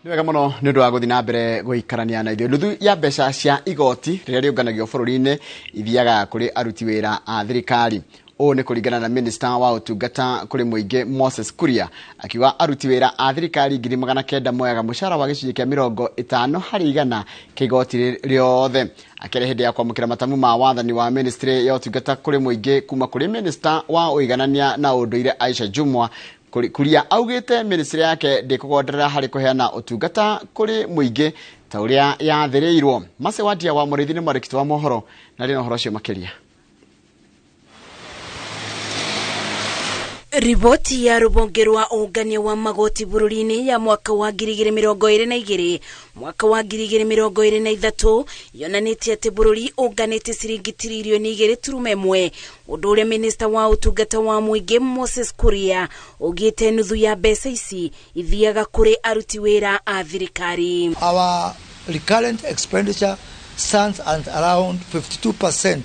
Nĩ wega mũno nĩ ũndũ wa gũthiĩ na mbere gũikarania na ithuĩ. Nuthu ya mbeca cia igoti rĩrĩa rĩũnganagio bũrũri-inĩ ithiaga kũrĩ aruti wĩra a thirikari. Ũũ nĩ kũringana na minister wa ũtungata kũrĩ mũingĩ Moses Kuria, akiuga aruti wĩra a thirikari 900 moyaga mũcara wa gĩcunjĩ kĩa 50 harĩ igana kĩa igoti rĩothe. Akĩaria hĩndĩ ya kwamũkĩra matamu ma wathani wa ministry ya ũtungata kũrĩ mũingĩ kuma kũrĩ minister wa ũiganania na ũndũire Aisha Jumwa, Kuria augĩte ministry yake ndĩkũgonderera harĩ kũheana ũtungata kũrĩ mũingĩ ta ũrĩa yathĩrĩirwo. Mase Wadia wa Mũrĩithi nĩ mwandĩki wa mohoro na rĩ na ũhoro ũcio makĩria. Riboti ya rũhonge rwa ũngania wa magoti bũrũri-inĩ ya mwaka wa 2022 mwaka wa 2023 yonanĩtie atĩ bũrũri ũnganĩte ciringi tiririoni 2.1, ũndũ ũrĩa minista wa ũtungata wa mũingĩ Moses Kuria ugĩte nuthu ya mbeca ici ithiaga kũrĩ aruti wĩra a thirikari. Our recurrent expenditure stands at around 52%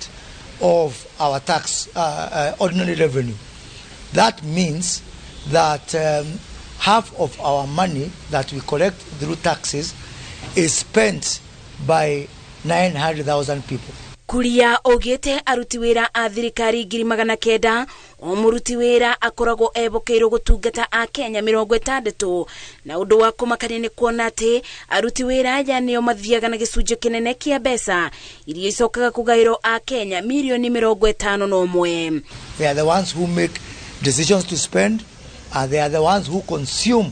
of our tax ordinary revenue. That means that half of our money that we collect through taxes is spent by 900,000 people. Kuria augite aruti wira a thirikari 900,000 o muruti wira akoragwo ebokeirwo gutungata a Kenya 60 na undu wa kumakania ni kuona ati aruti wira aya nio mathiaga na gicunjĩ kinene kia mbeca iria icokaga kugairwo a Kenya milioni 51. They are the ones who make decisions to spend, and they are the ones who consume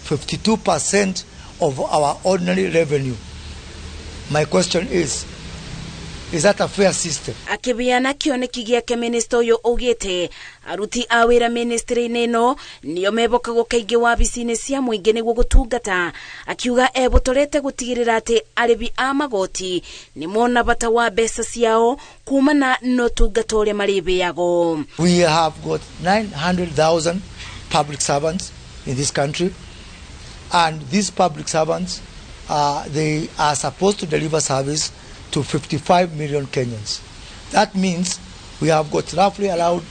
52% of our ordinary revenue. My question is that a fair system? Akibiana kioneki giake minister uyu augite aruti a wira ministry-inĩ ĩno nĩo mebokagwo kaingĩ wabici-inĩ cia mũingĩ nĩguo gũtungata, akiuga ebotorete gũtigĩrĩra atĩ arĩbi a magoti nĩ mona bata wa mbeca ciao kumana na ũtungata ũrĩa marĩbĩagwo. We have got 900,000 public servants in this country, and these public servants they are supposed to deliver service to 55 million Kenyans. That means we have got roughly around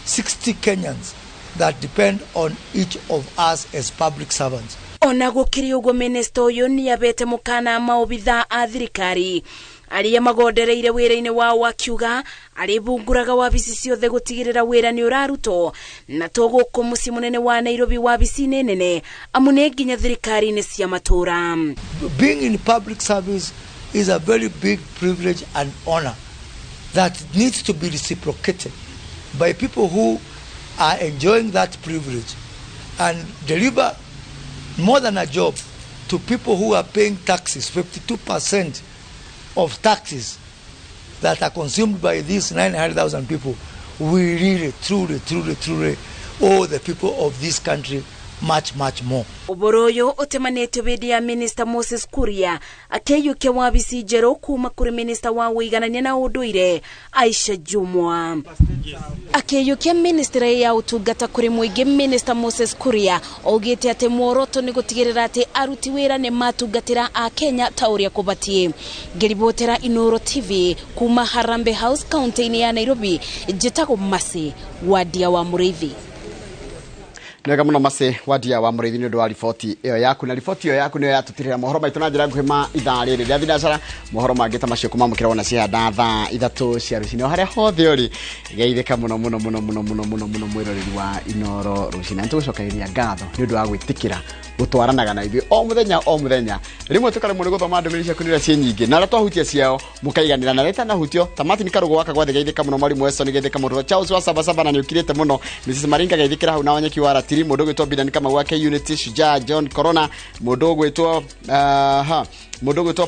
60 Kenyans that depend on each of us as public servants. Ona gũkĩrĩ ũguo minister ũyũ nĩabete mũkana maobithaa a thirikari arĩa magondereire wĩra-inĩ wao, akiuga arĩbunguraga wabici ciothe gũtigĩrĩra wĩra nĩ ũrarutwo na to gũkũ mũciĩ mũnene wa Nairobi wabici-inĩ nene amu nĩ nginya thirikari-inĩ cia matũra. Being in public service is a very big privilege and honor that needs to be reciprocated by people who are enjoying that privilege and deliver more than a job to people who are paying taxes. 52% of taxes that are consumed by these 900,000 people, we really, truly, truly, truly owe the people of this country much, much more. Ũhoro ũyũ ũtemanĩtio hĩndĩ ya Minister Moses Kuria akĩiyũkia wabici njerũ kuma kũrĩ Minister wa ũiganania na ũndũire Aisha Jumwa. Akĩiyũkia ministry ya ũtungata kũrĩ mũingĩ, Minister Moses Kuria augĩte atĩ muoroto nĩ gũtigĩrĩra atĩ aruti wĩra nĩ matungatĩra a Kenya ta ũrĩa kũbatiĩ. Ngĩribotera Inooro TV kuma Harambee House kaunti-inĩ ya Nairobi, njĩtagwo Masi Wadia wa Mũrĩithi. Nĩwega mũno Masi Wadia wa Mũrĩithi nĩ ũndũ wa riboti ĩyo yaku, na riboti ĩyo yaku nĩyo yatũtirĩra mohoro maitũ na njĩra nguhĩ ma ithaa rĩrĩ rĩa thinacara. Mohoro mangĩ ta macio kũmamũkĩra wona cihanda thaa 3 cia rũcinĩ. O harĩa hothe ũrĩ, geithĩka mũno mũno mũno mũno mũno mũno mũno mwĩroreri wa Inooro rũcinĩ. Na nĩtũgũcokeria ngatho nĩ ũndũ wa gwĩtĩkĩra gũtwaranaga na ithuĩ o mũthenya o mũthenya. Rĩmwe tũkaremwo nĩ gũthoma ndũmĩrĩri ciaku nĩ ũrĩa ciĩ nyingĩ, na arĩa twahutia ciao mũkaiganĩra, na arĩa itanahutio ta Martin Karũgũ wa Kagwathe geithĩka mũno, Mwalimu Weston geithĩka mũno, Charles wa Sabasaba na nĩũkirĩte mũno, Mrs Maringa geithĩkĩra hau, na Wanyeki wa Ratiri, mũndũ ũgwĩtwo Bidan Kamau wa K-Unity, Shujaa John Corona, mũndũ ũgwĩtwo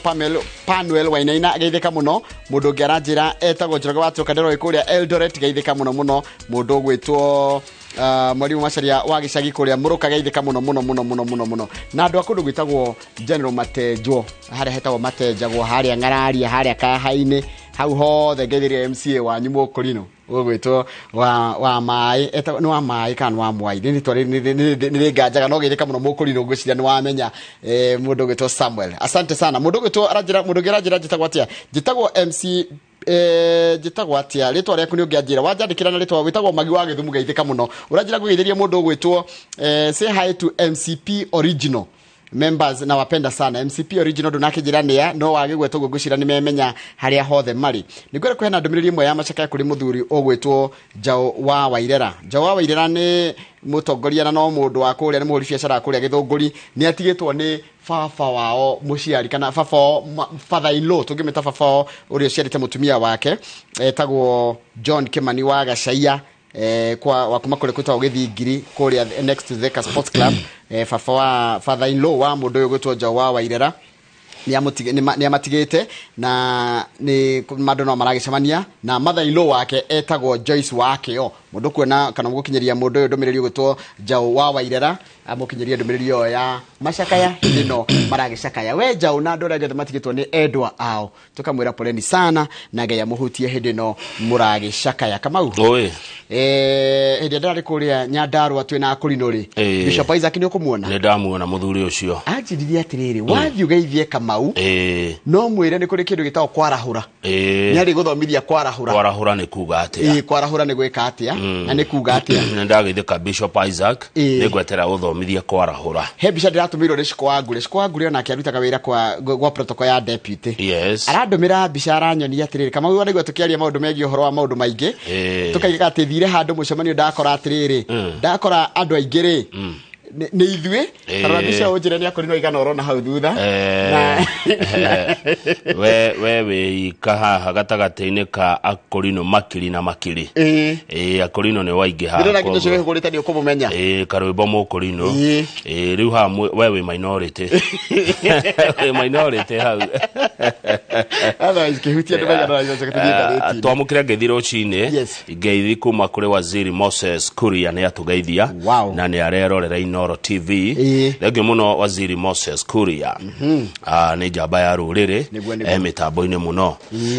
Panuel Wainaina geithĩka mũno, mũndũ ũngĩ aranjĩra etagwo Njoroge wa Trocadero wĩ kũrĩa Eldoret geithĩka mũno mũno, mũndũ ũgwĩtwo Mwalimu Macharia wa gĩcagi kũrĩa Mũrũka geithĩka mũno mũno mũno mũno mũno mũno, na andũ a kũndũ gwĩtagwo General Matenjwo harĩa hetagwo Matenjagwo harĩa Ng'araria harĩa Kahainĩ hau hothe ngeithĩria MCA wanyu Mũkũrinũ ũgwĩtwo wa maĩ etagwo nĩ wa maĩ kana wa mwai nĩ rĩnganjaga no geithĩka mũno Mũkũrinũ, ngwĩciria nĩ wamenya mũndũ ũgwĩtwo Samuel. Asante sana. Mũndũ ũgwĩtwo aranjĩra, mũndũ ũngĩ aranjĩra njĩtagwo atĩa? Njĩtagwo MC njĩtagwo atĩa? Rĩtwa rĩaku nĩ ũngĩanjĩra, wanjandĩkĩra na rĩtwa wĩtagwo Magi wa Gĩthumu geithĩka mũno. Ũranjĩra ngũgeithĩria mũndũ ũgwĩtwo say hi to MCP original members, na wapenda sana MCP original ndunakĩnjĩra nĩa no wagĩgwetwo ũguo ngwĩciria nĩ memenya harĩa hothe marĩ. Nĩngwenda kũheana ndũmĩrĩri ĩmwe ya macakaya kũrĩ mũthuri ũgwĩtwo Njaũ wa Wairera. Njaũ wa Wairera nĩ mũtongoria na no mũndũ wa kũrĩa, nĩ mũhũri biacara kũrĩa Gĩthũngũri, nĩ atigĩtwo nĩ baba wao mũciari kana baba wao father in law tũngĩmĩta baba wao ũrĩa ũciarĩte mũtumia wake etagwo John Kimani wa Gacaia kwa wa kuma kũrĩa kwĩtagwo Gĩthingiri kũrĩa next to Thika Sports Club. Baba wa father in law wa mũndũ ũyũ ũgwĩtwo Njaũ wa Wairera nĩ amatigĩte na nĩ mandũ no maragĩcemania na mother in law wake etagwo Joyce Wakĩo. Mũndũ kuona kana mũgũkinyĩria mũndũ ũyũ ndũmĩrĩri ũgwĩtwo Njaũ wa Wairera amũkinyĩrie ndũmĩrĩri ĩyo ya macakaya hĩndĩ ĩno maragĩcakaya. We Njaũ na andũ arĩa angĩ othe matigĩtwo nĩ endwa ao tũkamwĩra poleni sana na Ngai amũhutie hĩndĩ ĩno mũragĩcakaya. Kamau, hĩndĩ ĩrĩa ndĩrarĩ kũrĩa Nyandarũa twĩna Akũrinũ rĩ, Bishop Isaac nĩ ũkũmuona? Nĩ ndamuona mũthuri ũcio. Anjĩrire atĩrĩrĩ, wathiĩ ũgeithie Kamau no mwĩre nĩ kũrĩ kĩndũ gĩtagwo kwarahũra. Nĩ arĩ gũthomithia kwarahũra. Kwarahũra nĩ kuga atĩa? Kwarahũra nĩ gwĩka atĩa? Na nĩ kuga atĩa? Nĩ ndageithĩka Bishop Isaac. Ĩĩ. Nĩ ngwetera ũthomithie kwarahũra. He mbica ndĩratũmĩirwo nĩ Shiko wa Ngure. Shiko wa Ngure onake arutaga wĩra gwa protocol ya deputy. Arandũmĩra mbica, aranyonia atĩrĩrĩ, Kamau, wanaigua tũkĩaria maũndũ megiĩ ũhoro wa maũndũ maingĩ, tũkaiga atĩ thire handũ mũcemanio, ndakora atĩrĩrĩ, ndakora andũ aingĩ rĩ, nĩ ithuĩ. Tarora mbica ũnjĩre nĩ akorirwo igana ũrona hau thutha. We wĩika haha gatagatĩ-inĩ ka akorino makiri na makiri. Ĩĩ, akorino nĩ waingĩ haha. Ndĩrona nginya ũcio wĩhũgũrĩte nĩ ũkũmũmenya. Ĩĩ, karwĩmbo mũkorino. Ĩĩ, rĩu haha we wĩ minority, wĩ minority hau. Otherwise kĩhutia andũ maigana ũna tũthiĩ ngathĩti-inĩ. Twamũkĩre ngeithi rũcinĩ, ngeithi kuma kũrĩ Waziri Moses Kuria, nĩ atũgeithia na nĩ arerorera Inoro TV. Thengiũ mũno Waziri Moses Kuria. Ah, nĩ njamba ya rũrĩrĩ. Nĩguo. E mĩtambo-inĩ mũno.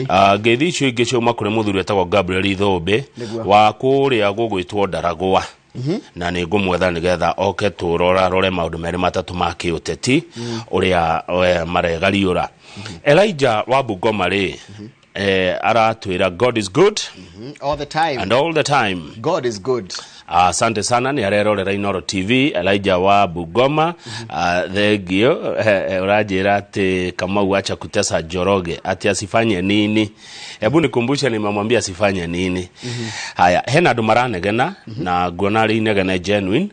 Ah, ngeithi icio ingĩ ciauma kũrĩ mũthuri wetagwo Gabriel Ithũmbĩ wa kũrĩa gũgwĩtwo Ndaragwa, na nĩ ngũmwetha nĩgetha oke tũrorarore maũndũ merĩ matatũ ma kĩũteti ũrĩa maregariũra. Elijah wa Bungoma rĩ, aratwĩra God is good all the time and all the time. God is good. Asante sana, nĩ arerorera Inoro TV, Elijah wa Bungoma. Thengio. Ũranjĩra atĩ Kamau acha kutesa Njoroge, ati asifanye nini? Hebu nikumbushe nimemwambia asifanye nini. Haya, hena andũ maranegena na nguona rĩ inegene genuine.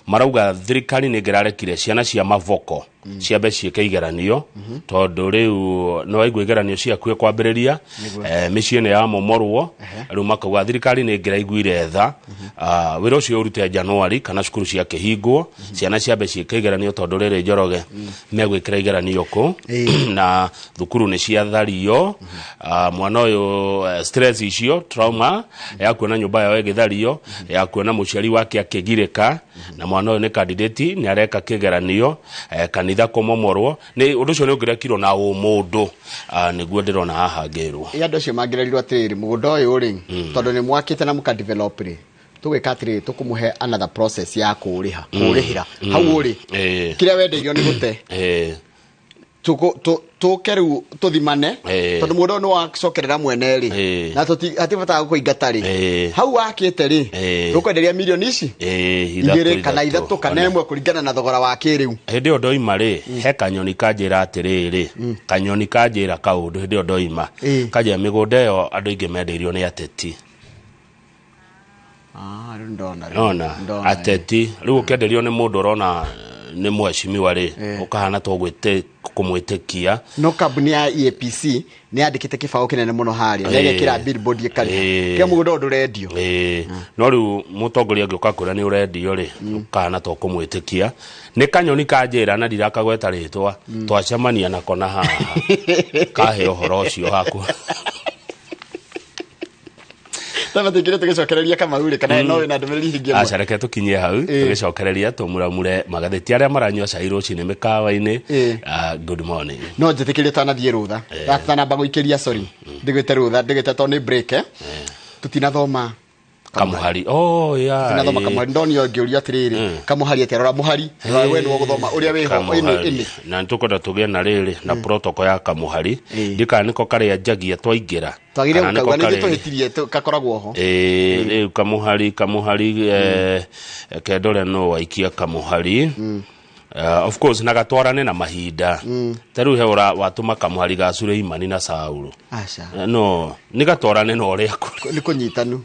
Marauga thirikari nĩ ĩngĩrarekire ciana cia mavoko ciambe ciĩke igeranio, tondũ rĩu nĩ waigua igeranio ciakuĩ kwambĩrĩria. Mĩciĩ nĩ yamomorwo. Rĩu makauga thirikari nĩ ĩngĩraiguire tha, wĩra ũcio ũrute Januari kana cukuru ciakĩhingwo, ciana ciambe ciĩke igeranio, tondũ rĩrĩ Njoroge megwĩkĩra igeranio kũ na thukuru nĩ ciathario. Mwana ũyũ, stress icio, trauma ya kuona nyũmba yao ĩgĩthario, ya kuona mũciari wake akĩgirĩka, na mwana ũyũ nĩ candidate, nĩ areka kĩgeranio, kanitha kũmomorwo, nĩ ũndũ ũcio nĩ ũngĩrekirwo na ũmũndũ. Nĩguo ndĩrona haha ngĩrwo. Ĩ, andũ acio mangĩrerirwo atĩrĩrĩ, mũgũnda ũyũ rĩ, tondũ nĩ mwakĩte na mũka develop rĩ, tũgwĩka atĩrĩrĩ, tũkũmũhe another process ya kũrĩha, kũrĩhĩra hau ũrĩ, kĩrĩa wendeirio nĩ gũte, tũke rĩu tũthimane, tondũ mũgũnda ũyũ nĩ wacokerera mwene rĩ, na hatirĩ bata wa gũkũingata rĩ, hau wakĩte rĩ, tũkwenderia mirioni ici igĩrĩ kana ithatũ kana ĩmwe kũringana na thogora wa kĩrĩu. Hĩndĩ ĩyo ndoima rĩ, he kanyoni kanjĩra atĩrĩrĩ, kanyoni kanjĩra kaũndũ hĩndĩ ĩyo ndoima, kanjĩra mĩgũnda ĩyo andũ aingĩ mendeirio nĩ ateti. Ah, rĩu ndona rĩu. Nona Ndona. Ateti rĩu ũkĩenderio nĩ mũndũ ũrona nĩ mheshimiwa rĩ, ũkahana to kũmwĩtĩkia. No kambuni ya EAPC nĩ yandĩkĩte kĩbaũ kĩnene mũno harĩa na ĩgekĩra billboard ĩkarĩha kĩa mũgũnda ũyũ ndũrendio. Ĩĩ. No rĩu mũtongoria angĩũka kwĩra nĩ ũrendio rĩ, ũkahana to kũmwĩtĩkia. Nĩ kanyoni kanjĩra na ndirakagweta rĩtwa, twacemania nako na haha kahe ũhoro ũcio haku. Tama tũingĩre tũgĩcokereria Kamau rĩ, kana no wĩna ndũmĩrĩri ingĩ ĩmwe? Aca, reke tũkinyie hau. Tũgĩcokereria tũmuramure magathĩti arĩa maranyua cai rũcinĩ mĩkawa-inĩ. Ah, good morning. No njĩtĩkĩrie tanathiĩ rũtha, tanamba gũikĩria, sorry, ndĩgwĩte rũtha, ndĩgwĩte tondũ nĩ break, tũtinathoma. Kamuhari, oh yeah. Tũtinathoma kamuhari. Ndonio ngĩũria atĩrĩrĩ, kamuhari atĩa? Rora mũhari. Rora we nĩwe ũgũthoma ũrĩa wĩho ĩnĩ. Kamuhari. Ĩnĩ. Na nĩtũkwenda tũgĩe na rĩrĩ na protocol ya kamuhari, ndikana nĩko karĩa njagia twaingĩra Twagĩrĩire kana nĩko gũkauga nĩ ithuĩ tũhĩtirie, gakoragwo ho. Ĩĩ, rĩu kamuhari, kendore no waikia kamuhari. Of course na gatwarane na mahinda. Ta rĩu he ũra watũma kamuhari ga Suleimani na Saulu. Aca. No nĩ gatwarane na ũrĩa kũrĩ. Nĩ kũnyitanu.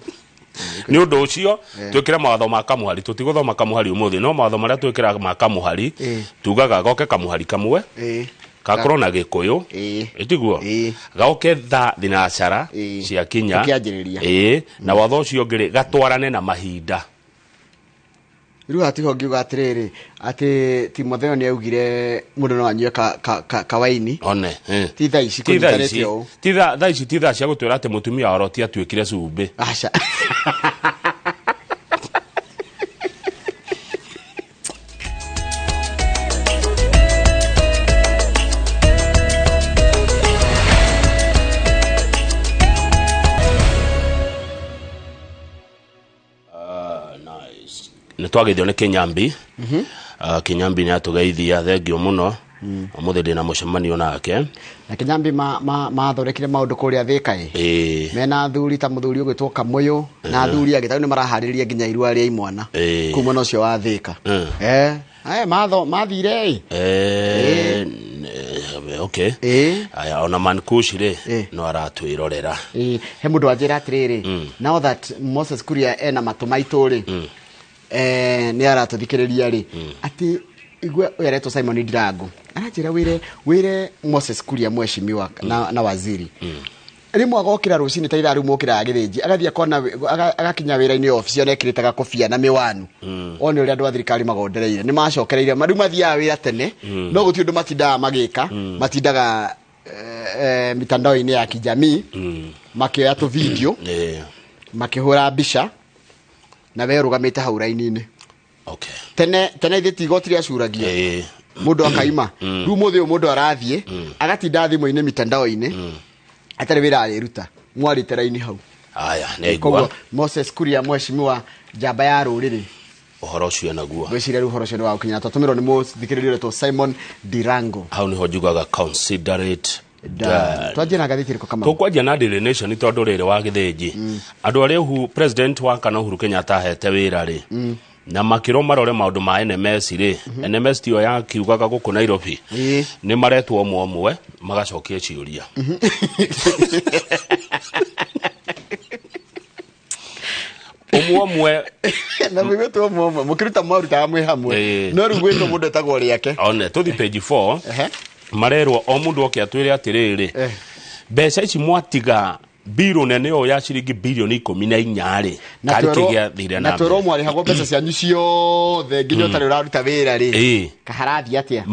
Nĩ ũndũ ũcio twĩkĩre mawatho ma kamuhari. Tũtigũthoma kamuhari ũmũthĩ, no mawatho marĩa twĩkĩraga ma kamuhari, tugaga goke kamuhari kamwe, gakorwo na gĩkũyũ, ĩtiguo goke thaa thinacara ciakinya. Tũkĩanjĩrĩria. Ĩĩ, na watho ũcio ũngĩ rĩ, gatwarane na mahinda. Rĩu hatiho ngiuga atĩrĩrĩ, atĩ Timotheo nĩ augire mũndũ no anyue kawaini. One. Ti thaa ici Ti thaa kũnyitanĩte ici. ũũ. Ti thaa ici, ti thaa cia gũtwĩra atĩ mũtumia wa Loti atuĩkire cumbĩ. Aca. Nĩ twageithio nĩ Kĩnyambi. Kĩnyambi nĩ atũgeithia, thengio mũno. Ũmũthĩ ndĩna mũcemanio nake. Na Kinyambi mathondekire maũndũ kũrĩa Thika ĩ. Mena athuri ta mũthuri ũgwĩtwo Kamũyũ na athuri angĩ tondũ nĩ maraharĩrĩria nginya irua rĩa imwana kuma mwena ũcio wa Thika. Mathire ĩ. Okay. Aya ona Mankushi rĩ no aratwĩrorera. He mũndũ wanjĩra atĩrĩrĩ, now that Moses Kuria ena matũ maitũ rĩ, nĩ aratũthikĩrĩria rĩ, atĩ igwe ũyũ aretwo Simon Ndirango aranjĩra wĩre Moses Kuria mheshimiwa na waziri. Rĩmwe agokĩra rũcinĩ ta ithaa rĩu mokĩraga gĩthĩnji, agathiĩ akona agakinya wĩra-inĩ obici ona ekĩrĩte gakobia na mĩwanu. One ũrĩa andũ a thirikari magondereire nĩ macokereire rĩu mathiaga wĩra tene, no gũtirĩ ũndũ matindaga magĩka, matindaga mitandao-inĩ ya kijamii makĩoya tũ video makĩhũra mbica na we ũrũgamĩte hau raini-inĩ. Okay. Tene tene ithe ti igoti rĩacuragia mũndũ akaima. Rĩu mũthĩ ũyũ mũndũ arathiĩ agatinda thimũ-inĩ mitandao-inĩ atarĩ wĩra arĩruta mwarĩte raini hau. Aya nĩ Moses Kuria mheshimiwa njamba ya rũrĩrĩ ũhoro ũcio naguo ngwĩciria rĩu ũhoro ũcio nĩ wa gũkinya twatũmĩrwo nĩ mũthikĩrĩria ũretwo Simon Dirango. Hau nĩho njugaga consider it done. Twanjie na ngathĩti ĩrĩkũ Kamau? Tũkwanjia na Daily Nation tondũ rĩrĩ wa gĩthĩnji andũ arĩa president wa kana Uhuru Kenyatta ahete wĩra rĩ na makĩrwo marore maũndũ ma NMS rĩ, NMS tiyo yakiugaga gũkũ Nairobi, nĩ maretwo ũmwe ũmwe magacokia ciũria. Ũmwe ũmwe na mwĩgwĩtwo ũmwe ũmwe mũkĩruta mwarutaga mwĩ hamwe, no rĩu gwĩtwo mũndũ etagwo rĩake. One tũthi page 4 marerwo o mũndũ oke atwĩre atĩrĩrĩ, mbeca ici mwatiga biro nene o ya ciringi bilioni 14 rĩ, karĩ kĩgĩathire na twĩrwo mwarĩhagwo mbeca cianyu ciothe nginya ũtarĩ ũraruta wĩra rĩ, kaharathiĩ atĩa?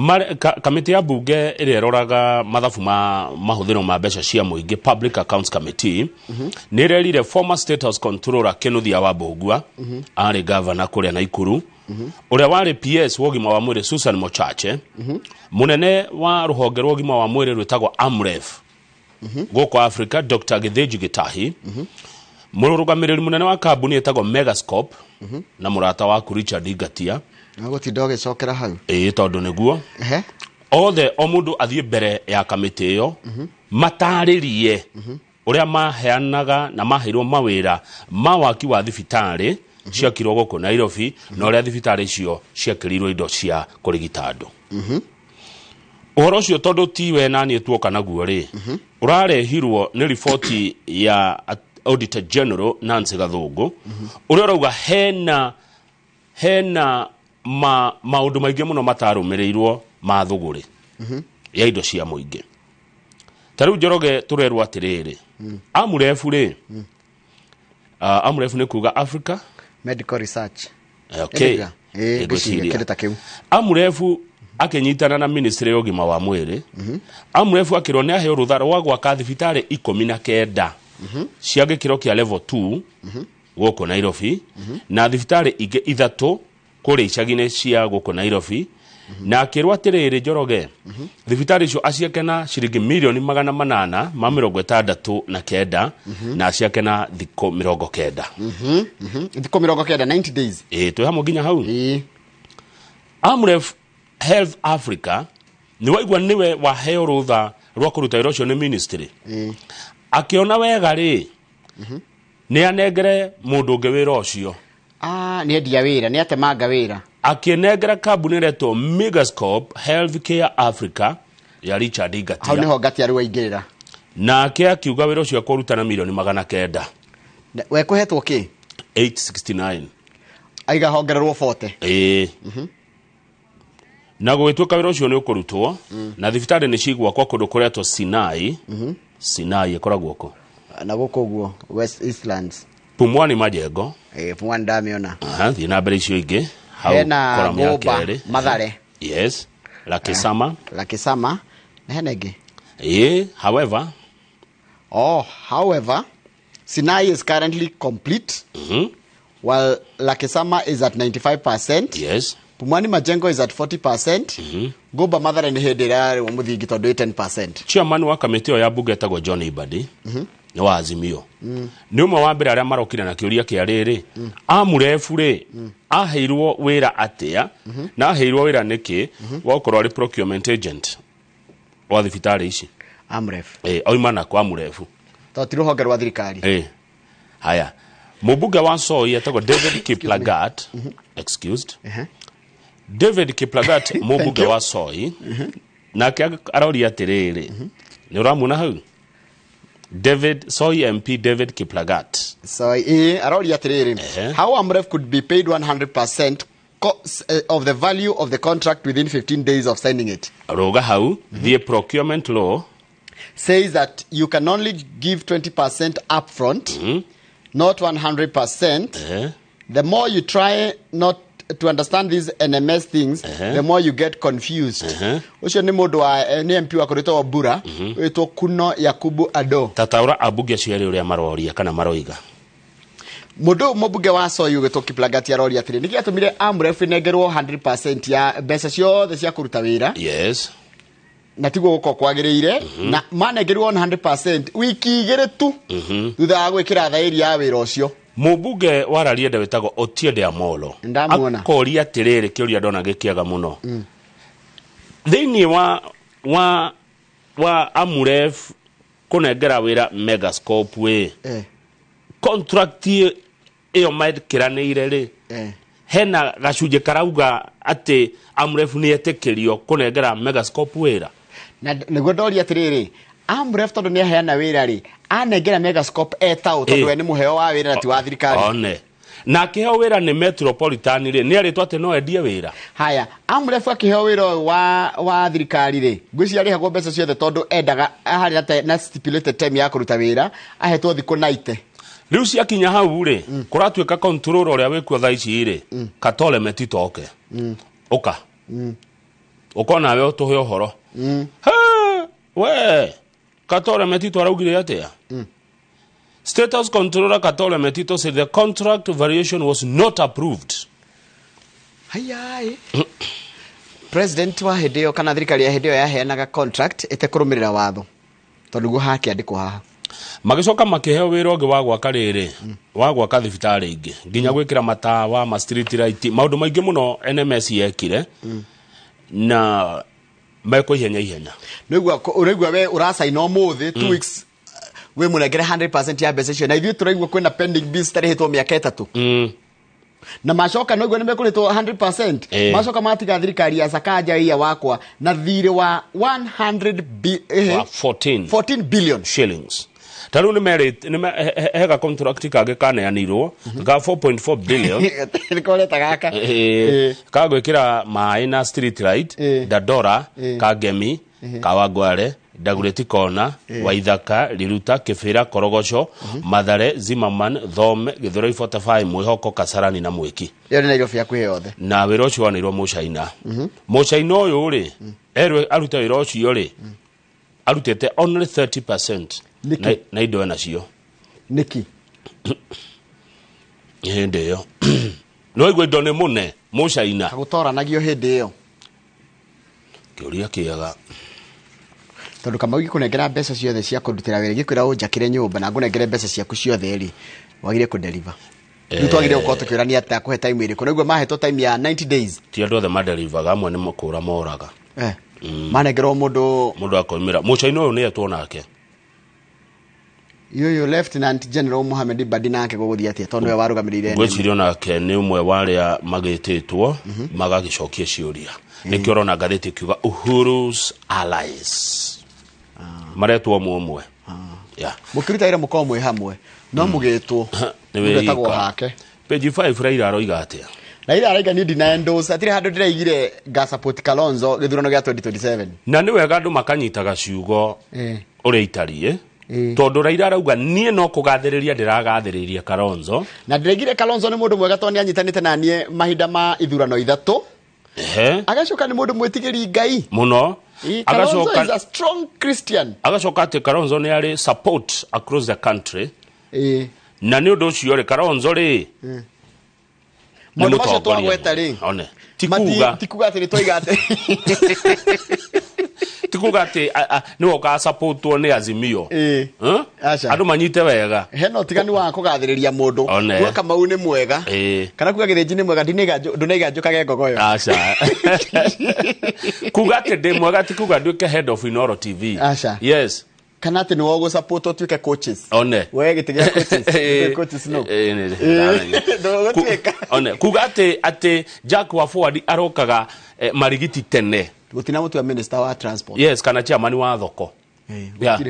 Kamĩtĩ ya bunge ĩrĩa ĩroraga mathabu ma mahũthĩro ma mbeca cia mũingĩ, Public Accounts Committee, nĩ ĩrerire former State House Controller Kĩnuthia wa Mbũgua, arĩ governor kũrĩa Naikuru, ũrĩa warĩ PS wa ũgima wa mwĩrĩ Susan Mochache, mũnene wa rũhonge rwa ũgima wa mwĩrĩ rwĩtagwo AMREF gũkũ Africa Dr. Githinji Gitahi, mũrũgamĩrĩri mũnene wa kambuni ĩtagwo Megascope na mũrata waku Richard Ngatia. Gũtinda ũgĩcokera hau. Ĩĩ tondũ nĩguo othe o mũndũ athiĩ mbere ya kamĩtĩ ĩyo matarĩrie ũrĩa maheanaga na maheirwo mawĩra ma waki wa thibitarĩ ciakirwo gũkũ Nairobi na ũrĩa thibitarĩ icio ciakĩrirwo indo cia kũrigita andũ. Ũhoro ũcio tondũ ti we na niĩ tuoka naguo rĩ, ũrarehirwo nĩ riboti ya Auditor General Nancy Gathũngũ, ũrĩa ũrauga hena maũndũ maingĩ mũno matarũmĩrĩirwo ma thũgũrĩ ya indo cia mũingĩ. Ta rĩu Njoroge tũrerwo atĩrĩrĩ, AMREF rĩ, AMREF nĩ kuga Africa Medical Research. Okay. AMREF akĩnyitana na ministry ya ũgima wa mwĩrĩ, AMREF akĩrwo nĩ aheo rũtha rwa gwaka thibitarĩ 19 cia gĩkĩro kĩa level 2 gũkũ Nairobi, na thibitarĩ ingĩ 3 kũrĩa icagi-inĩ cia gũkũ Nairobi, na akĩrwo atĩrĩrĩ Njoroge, thibitarĩ icio aciake na ciringi milioni 869 na aciake na thikũ 90. Thikũ 90, 90 days. Ĩĩ twĩ hamwe nginya hau. AMREF Health Africa nĩ waigua nĩwe waheo rũtha rwa kũruta wĩra ũcio nĩ ministry. Akĩona wega rĩ, nĩ anengere mũndũ ũngĩ wĩra ũcio. Nĩ endia wĩra, nĩ atemanga wĩra. Akĩnengera kambuni ĩretwo Megascope Healthcare Africa ya Richard Ngatia. Hau nĩho Ngatia rĩu aingĩrĩra. Nake akiuga wĩra ũcio akũruta na milioni 900. We kũhetwo kĩ? 869. Aiga hongererwo 40. Ĩĩ. Na gũgĩtuĩka wĩra ũcio nĩ ũkũrutwo, na thibitarĩ nĩ cigwakwo kũndũ kũretwo Sinai. Sinai ĩkoragwo kũ? Na gũkũ ũguo West Eastlands. Pumwani Majengo. Pumwani ndamĩona. Thiĩ na mbere icio ingĩ. Hena Ngũmba, Mathare. Yes. Lakisama. Lakisama. Na hena ĩngĩ. However. Oh, however, Sinai is currently complete. While Lakisama is at 95%. Yes. Pumwani Majengo is at 40%. Ngũmba Mathare nĩ hĩndĩ ĩrĩa yarĩ mũthingi tondũ ĩ 10%. Chairman wa kamĩtĩ ĩyo ya bunge etagwo John Ibadi. Nĩ wa Azimio. Nĩ ũmwe wa mbere arĩa marokire na kĩũria kĩa rĩrĩ, Amref rĩ, aheirwo wĩra atĩa na aheirwo wĩra nĩkĩ wa gũkorwo arĩ procurement agent wa thibitarĩ ici? Amref. Oima nako Amref? Tondũ ti rũhonge rwa thirikari. Haya, mũmbunge wa Soi etagwo David Kiplagat, excused, David Kiplagat, mũmbunge wa Soi, nake aroria atĩrĩrĩ, nĩ ũramuona hau, David Soi MP David Kiplagat. So aroria atĩrĩrĩ, how Amref could be paid 100% of the value of the contract within 15 days of signing it. Rũga hau, thiĩ procurement law. Says that you can only give 20% upfront, not 100%. The more you try not to understand these NMS things, the more you get confused. Ũcio nĩ mũndũ wa nĩ MP wa kũrĩtwo Bura, wĩtwo Kuno Yakubu Ado. Tataũra ambunge acio erĩ ũrĩa maroria kana maroiga. Mũndũ ũyũ mũmbunge wa Soi ũgĩtwo Kiplagat aroria atĩrĩ, nĩkĩ gĩatũmire Amref ĩnengerwo 100% ya mbeca ciothe cia kũruta wĩra? Na tiguo gũkorwo kwagĩrĩire, na manengerirwo 100% wiki 2 tu thutha wa gwĩkĩra thaĩri ya wĩra ũcio. Mũmbunge wa Rarienda wĩtagwo Otiende Amolo Ndamuona. Akoria atĩrĩrĩ, kĩũria ndona gĩkĩaga mũno, thĩinĩ wa Amref kũnengera wĩra Megascope wĩ contract ĩyo mekĩranĩire rĩ, hena gacunjĩ karauga atĩ Amref nĩ etĩkĩrio kũnengera Megascope wĩra. Na nĩguo ndoria atĩrĩrĩ, Amref tondũ nĩ aheana wĩra rĩ, anengera Megascope etaũ tondũ we nĩ mũheo wa wĩra na ti wa thirikari. One na akĩheo wĩra nĩ Metropolitan rĩ, nĩ arĩtwo atĩ no endie wĩra. Haya, Amref akĩheo wĩra ũyũ wa thirikari rĩ, ngwĩciria arĩhagwo mbeca ciothe tondũ endaga harĩ na stipulated time ya kũruta wĩra, ahetwo thikũ 90. Rĩu ciakinya hau rĩ, kũratuĩka control ũrĩa wĩkuo thaa ici rĩ, Katole Metito oke, ũka ũka nawe ũtũhe ũhoro. We Katole Metito araugire atĩa? Status controller Katole Metito said the contract variation was not approved. Hayai. President wa hĩndĩ ĩyo kana thirikari ya hĩndĩ ĩyo yaheanaga contract ĩtekũrũmĩrĩra watho, tondũ guo hakĩandĩkwo haha. Magĩcoka makĩheo wĩra ũngĩ wa gwaka rĩrĩ, wa gwaka thibitarĩ ingĩ, nginya gwĩkĩra matawa ma street light, maũndũ maingĩ mũno NMS yekire, na mekwo ihenya ihenya. Nĩguo ũraigua we ũracaina ũmũthĩ 2 weeks wĩ mũnengere 100% ya mbeca icio, na ithuĩ tũraigua kwĩna pending bills citarĩhĩtwo mĩaka 3. Na macoka noguo nĩmekũrĩtwo 100%. Macoka matiga thirikari ya Sakaja iya wakwa na thirĩ wa 100 14 billion shillings. Ta rĩu nĩ hega contract kangĩ kaneanirwo ga 4.4 billion. Nĩkoreta gaka. Ka gwĩkĩra maĩ na street light, Dandora, Kangemi, Kawangware, Dagoretti Kona, Waithaka, Riruta, Kibera, Korogocho, Mathare, Zimmerman, Thome, Githurai 45, Mwĩhoko, Kasarani na Mwĩki. Ĩyo nĩ Nairobi hakuhĩ yothe. Na wĩra ũcio waneirwo Mũcaina. Mũcaina ũyũ rĩ, erwe arute wĩra ũcio rĩ, arutĩte only 30% na indo enacio. Nĩkĩ? Hĩndĩ ĩyo. No igua indo nĩ mũne, Mũcaina. Gũtoranagio hĩndĩ ĩyo. Kĩũria kĩega. Tondũ Kamau gĩkũnengera mbeca ciothe cia kũndutĩra wĩra, gĩkwĩra ũnjakĩre nyũmba na ngũnengere mbeca ciaku ciothe rĩ, wagire kũdeliver. Rĩu twagire gũkorwo tũkĩũrania atĩ akũhe time ĩrĩkũ. Naiguo mahetwo time ya 90 days. Ti andũ othe madelivaga, amwe nĩ kũra moraga. Manengerwo mũndũ mũndũ akoimĩra. Mũcaina ũyũ nĩ etwo nake. Yoyo Lieutenant General Mohamed Badi nake gũgũthiĩ atĩa tondũ nĩwe warũgamĩrĩire? Ngwĩciria nake nĩ ũmwe wa arĩa magĩtĩtwo magagĩcokia ciũria. Nĩkĩo ũrona ngathĩti ĩkiuga Uhuru's allies. Maretwo ũmwe ũmwe. Mũkĩruta wĩra mũkorwo mwĩ hamwe, no mũgĩtwo Nĩ mũgetagwo wĩika. hake. Page 5 Raila aroiga atĩa? Raila araiga niĩ ndina endorse, hatirĩ handũ ndĩraigire nga support Kalonzo gĩthurano gĩa 2027. Na nĩ wega andũ makanyitaga ciugo ũrĩa itariĩ. Tondũ Raila arauga niĩ no kũgathĩrĩria ndĩragathĩrĩria Kalonzo. Na ndĩraigire Kalonzo nĩ mũndũ mwega tondũ nĩanyitanĩte na niĩ mahinda ma ithurano 3. Agacoka nĩ mũndũ mwĩtigĩri Ngai mũno. Kalonzo is a strong Christian. Agacoka atĩ Kalonzo nĩ arĩ support across the country. Na nĩ ũndũ ũcio rĩ, Kalonzo rĩ, Maũndũ macio twagweta rĩ, one ti kuga ti kuga atĩ nĩ twaiga atĩ Ti kuga atĩ nĩwe ũgasupportwo nĩ Azimio. Huh? Aca. Andũ manyite wega. Hena ũtiganu wa kũgathĩrĩria mũndũ. One. Kuga Kamau nĩ mwega. Kana kuga Gĩthĩnji nĩ mwega ndũnaiga njũkage ngogoyo. Aca. Kuga atĩ ndĩ mwega ti kuga nduĩke head of Inoro TV. Aca. Yes. Kana atĩ nĩwe ũgũsupport ũtuĩke coaches. One. We gĩtĩ gĩa coaches. Ũtuĩke coaches no. Ndũgũtuĩka. One. Kuga atĩ Jack wa Forward arokaga marigiti tene. Gũtina mũtua minister wa transport. Yes, kana chairman wa thoko. Yeah.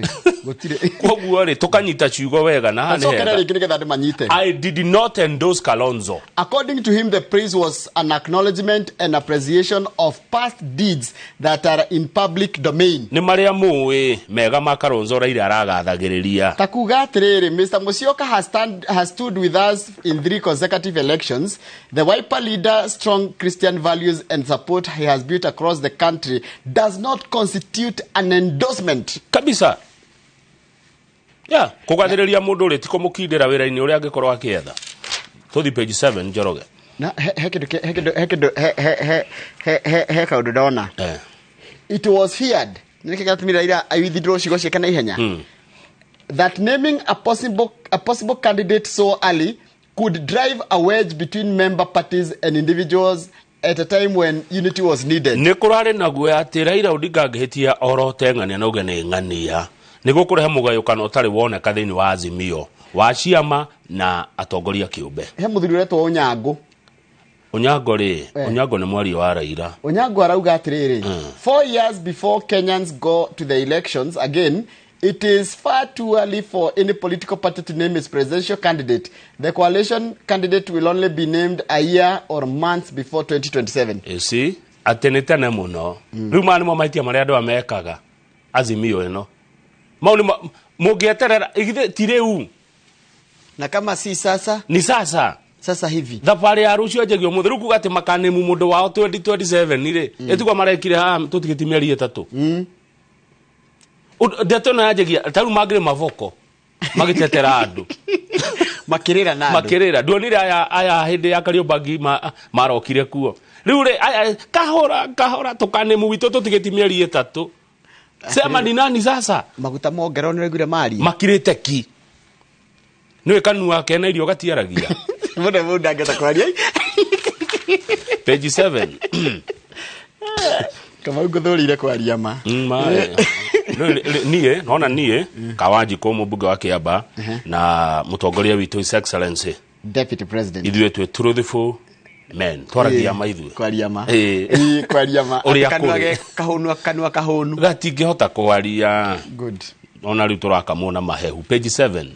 Gũtirĩ. Koguo rĩ tũkanyita ciugo wega na haha nĩ Acokere hega. rĩngĩ nĩgetha andũ manyite. I did not endorse Kalonzo. According to him, the praise was an acknowledgement and appreciation of past deeds that are in public domain. Nĩ marĩa mũĩ mega ma Kalonzo Raila aragathagĩrĩria. Ta kuga atĩrĩrĩ, Mr. Musyoka has stood with us in 3 consecutive elections. The Wiper leader, strong Christian values and support he has built across the country does not constitute an endorsement. Kabisa. Yeah, kũgathĩrĩria mũndũ rĩ ti kũmũkindĩra wĩra-inĩ ũrĩa angĩkorwo akĩetha. Tũthi page 7 Njoroge. Na he kĩndũ he kĩndũ he kĩndũ he he he he he he kaũndũ ndona. It was feared. Nĩkĩ gĩatũmire Raila awithdraw ciugo ciake na ihenya? That naming a possible candidate so early could drive a wedge between member parties and individuals at a time when unity was needed. Nĩ kũrarĩ na guoya atĩ Raila Odinga angĩhĩtia orote ng'ania na uge nĩ ng'ania nĩ gũkũrehe mũgayũkano ũtarĩ woneka thĩinĩ wa Azimio wa ciama na atongoria kĩũmbe. He mũthuri ũretwo Onyango. Onyango rĩ, Onyango nĩ mwaria wa Raila. Onyango arauga atĩrĩrĩ, 4 years before Kenyans go to the elections again, it is far too early for any political party to name its presidential candidate. The coalition candidate will only be named a year or months before 2027. You see, atĩ nĩ tene mũno. Rĩu maya nĩmo mahĩtia marĩa andũ aya mekaga Azimio ĩno. Mau nĩmo mũngĩeterera githĩ ti rĩu. Na kama si sasa, ni sasa. Sasa hivi. Thabarĩ ya rũciũ anjagia ũmũthĩ. Rĩu kuga atĩ makanemu mũndũ wao 2027 rĩ, ĩtigwo marekire haha tũtigĩti mĩeri ĩtatũ. Ndeto ĩno yanjagia ta rĩu mangĩrĩ maboko magĩtetera andũ. Makĩrĩra na andũ. Makĩrĩra. Nduonire aya hĩndĩ ya Kariobangi marokire kuo. Rĩu rĩ, aya, kahora, kahora, tũkanemu witũ tũtigĩti mĩeri ĩtatũ. Sema ni nani sasa? Maguta mongererwo nĩ ũraiguire maria. Makirĩte ki. Nĩwe kanua kena irio gatiaragia. Mũndũ mũndũ ndangĩhota kwaria. Page 7. Kamau ngũthũrire kwaria ma. Niĩ, nona niĩ, Kawanjikũ mũmbunge wa Kĩamba na mũtongoria witũ His Excellency Deputy President. Ithuĩ twĩ truthful men. Twaragia ma ithuĩ. Kwaria ma. Kwaria ma. Ũrĩa Kanua kũrĩ. ge kahũnu, kanua kahũnu. Gatingĩhota kwaria. Good. Ona rĩu tũrakamwo na mahehu. Page 7.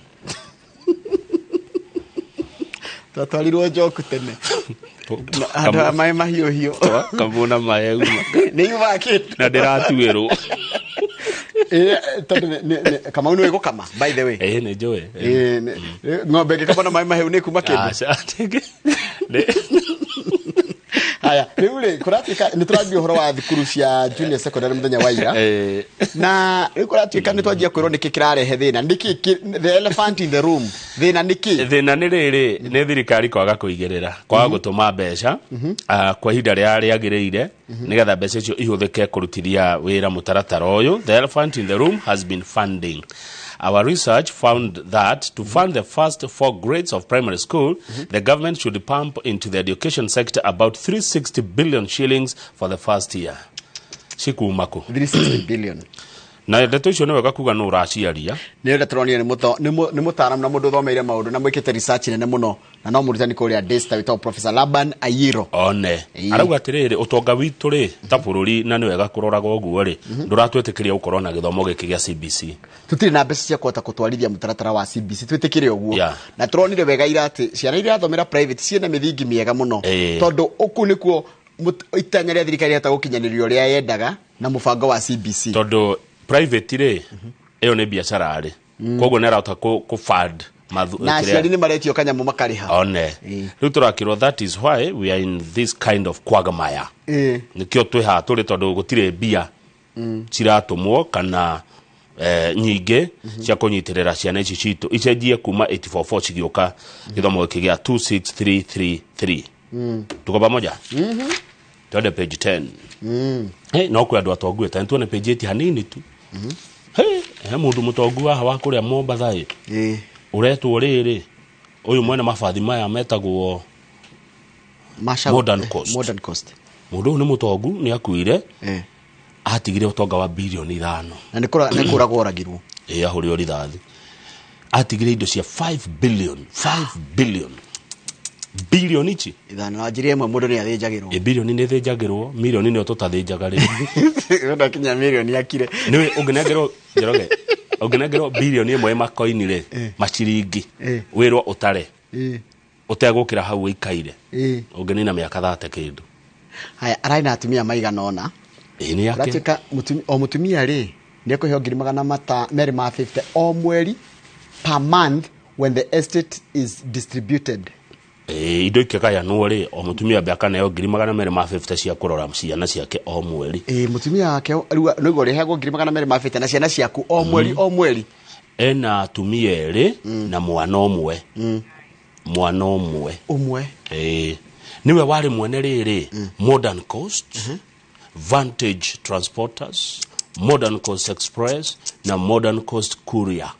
Twatwarirwo njoku tene. Andũ a maĩ mahiũhiũ. Twakamwo na mahehu. Nĩ yumaga kĩndũ. Na ndĩratuĩrwo. Tondũ Kamau nĩwe gũkama, by the way. Nĩ njũĩ. Ng'ombe ĩngĩkama na maĩ mahehu nĩ kuma kĩndũ. Aca, nĩ- Haya, rĩu rĩ, kũratuĩka nĩ tũrathiĩ ũhoro wa thukuru cia junior secondary mũthenya wa ira. Na rĩu kũratuĩka nĩ twanjia kwĩrwo nĩkĩ kĩrarehe thĩna. Nĩkĩ the elephant in the room. Thĩna nĩkĩ? Thĩna nĩ rĩrĩ, nĩ thirikari kwaga kũigĩrĩra, kwaga gũtũma mbeca, kwa ihinda rĩrĩa rĩagĩrĩire, nĩgetha mbeca icio ihũthĩke kũrutithia wĩra mũtaratara ũyũ. The elephant in the room has been funding. Our research found that to fund the first 4 grades of primary school, the government should pump into the education sector about 360 billion shillings for the first year. Cikuma kũ? 360 billion. Na ndeto icio nĩ wega kuga nũ ũraciaria. Nĩ ũrĩa tũronire nĩ mũtaaramu na mũndũ ũthomeire maũndũ na mwĩkĩte research nene mũno na no mũrutani kũrĩa Daystar wĩtagwo Professor Laban Ayiro. One. Arauga atĩrĩrĩ, ũtonga witũ rĩ, ta bũrũri na nĩ wega kũroraga ũguo rĩ, ndũratwĩtĩkĩria gũkorwo na gĩthomo gĩkĩ gĩa CBC. Tũtirĩ na mbeca cia kũhota kũtwarithia mũtaratara wa CBC, twĩtĩkĩre ũguo. Na tũronire wega ira atĩ ciana iria irathomera private ciĩna mĩthingi mĩega mũno. Tondũ ũkũ nĩkuo itanya rĩa thirikari rĩhota gũkinyanĩrio ũrĩa yendaga na mũbango wa CBC. Tondũ private rĩ, ĩyo nĩ biacara rĩ. Koguo nĩ arahota kũ fund Na aciari nĩ maretio kanyamũ makarĩha. One. Rĩu tũrakĩrwo that is why we are in this kind of quagmire. Nĩkĩo twĩ haha tũrĩ tondũ gũtirĩ mbia ciratũmwo kana nyingĩ cia kũnyitĩrĩra ciana ici citũ icenjie kuma 844 cigĩũka gĩthomo gĩkĩ gĩa 26333. Tuko pamoja? Twende page 10. Hey, no kwĩ andũ atongu ĩtani tuone page 8 hanini tu. Hey, he mũndũ mũtongu haha wa kũrĩa Mombatha ĩ. Ũretwo rĩrĩ ũyũ mwene mabathi maya metagwo Modern Coast. Modern Coast. Mũndũ ũyũ nĩ mũtongu nĩ akuire. Atigire ũtonga wa bilioni 5. Na nĩ kũragwo oragirwo. Ĩ ahũrĩrwo rithathi. Atigire indo cia 5 billion, 5 billion. Bilioni ici ithano na njiri ĩmwe mũndũ nĩ athĩnjagĩrwo. Ĩ bilioni nĩ ĩthĩnjagĩrwo, milioni nĩyo tũtathĩnjaga rĩ. Ũndũ akinya milioni akire. Nĩwe ũngĩnengerwo Njoroge, ũngĩnengerwo bilioni ĩmwe makoini rĩ, maciringi, wĩrwo ũtare. Ũtegũkĩra hau ũikaire. Ũngĩnina mĩaka 30 kĩndũ. Haya, ararĩ na atumia maigana ũna. Ĩ nĩ ake. Ũratuĩka o mũtumia rĩ, nĩ ekũheo ngiri magana merĩ ma 50 o mweri per month when the estate is distributed. Indo ikĩgayanwo rĩ, o mũtumia ambe akaneo ngiri magana merĩ ma 50 cia kũrora ciana ciake o mweri. Mũtumia wake rĩu nĩguo ũrĩheagwo ngiri magana merĩ ma 50 na ciana ciaku o mweri o mweri. Ena atumia erĩ na mwana ũmwe. Mwana ũmwe. Ũmwe. Nĩwe warĩ mwene rĩrĩ, Modern Coast, Vantage Transporters, Modern Coast Express na Modern Coast Courier.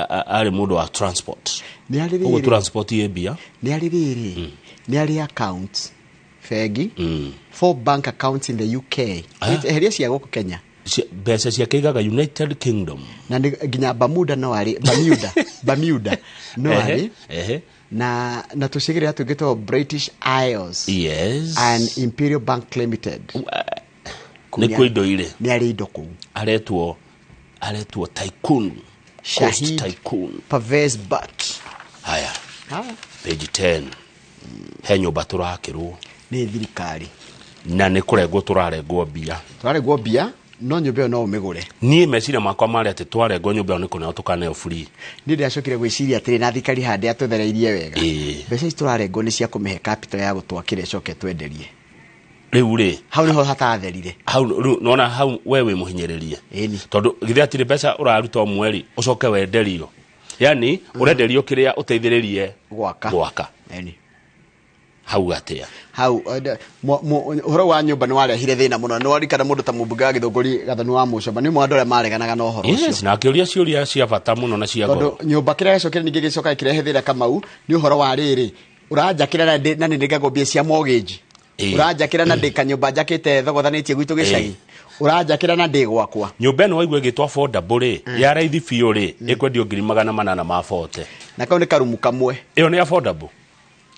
Arĩ mũndũ wa transport. Nĩ arĩ Ũguo rĩrĩ. transport ĩ mbia. Nĩ arĩ rĩrĩ. Nĩ arĩ accounts bengi, 4 bank accounts in the UK. Eheria cia gũkũ Kenya. Mbeca ciake igaga United Kingdom. Na nĩ nginya Bermuda no arĩ, Bermuda no arĩ. Na tũcigĩrĩra tũngĩ twa British Isles. Yes. And Imperial Bank Limited. Nĩ kwĩ indo irĩ. Nĩ arĩ indo kũu. Aretwo Tycoon. Coast Shahid Tycoon. Pervez Butt. Haya. Page 10. He nyũmba tũrakĩrwo. Nĩ thirikari. Na nĩ kũrengwo tũrarengwo mbia. Tũrarengwo mbia, no nyũmba ĩyo no ũmĩgũre. Niĩ meciria makwa marĩ atĩ twarengwo nyũmba ĩyo nĩ kũneo tũkaneo free. Niĩ ndĩracokire gwĩciria atĩrĩ, na thirikari handĩ atũthereirie wega. Mbeca ici tũrarengwo nĩ cia kũmĩhe capital ya gũtwakĩra ĩcoke twenderie. Rĩu rĩ, hau nĩho hatatherire. Hau rĩu nona hau we wĩ mũhinyĩrĩrie. Tondũ githĩ hatirĩ mbeca ũraruta o mweri ũcoke wenderio. Yaani ũrenderio kĩrĩa ũteithĩrĩrie gwaka. Gwaka. Hau atĩa? Hau ũhoro wa nyũmba nĩ warehire thĩna mũno. Nĩ warikana mũndũ ta mũmbunge wa Gĩthũngũri Gathoni wa Mũcomba nĩ ũmwe wa andũ arĩa mareganaga na ũhoro ũcio. Yes, na akĩũria ciũria cia bata mũno na cia ngoro. Tondũ nyũmba kĩrĩa gĩcokire ningĩ gĩcoka gĩkĩrehe thĩna Kamau nĩ ũhoro wa rĩrĩ, ũranjakĩra na nĩ ndĩngagwo mbia cia mortgage. Ũranjakĩra na ndĩ kanyũmba njakĩte thogothanĩtie gwitũ gĩcagi. Ũranjakĩra na ndĩ gwakwa. Nyũmba ĩno waigua ĩgĩtwo affordable rĩ, ya raithi biũ rĩ, ĩkwendio ngiri magana manana ma 40. Na kau nĩ karumu kamwe. Ĩyo nĩ affordable.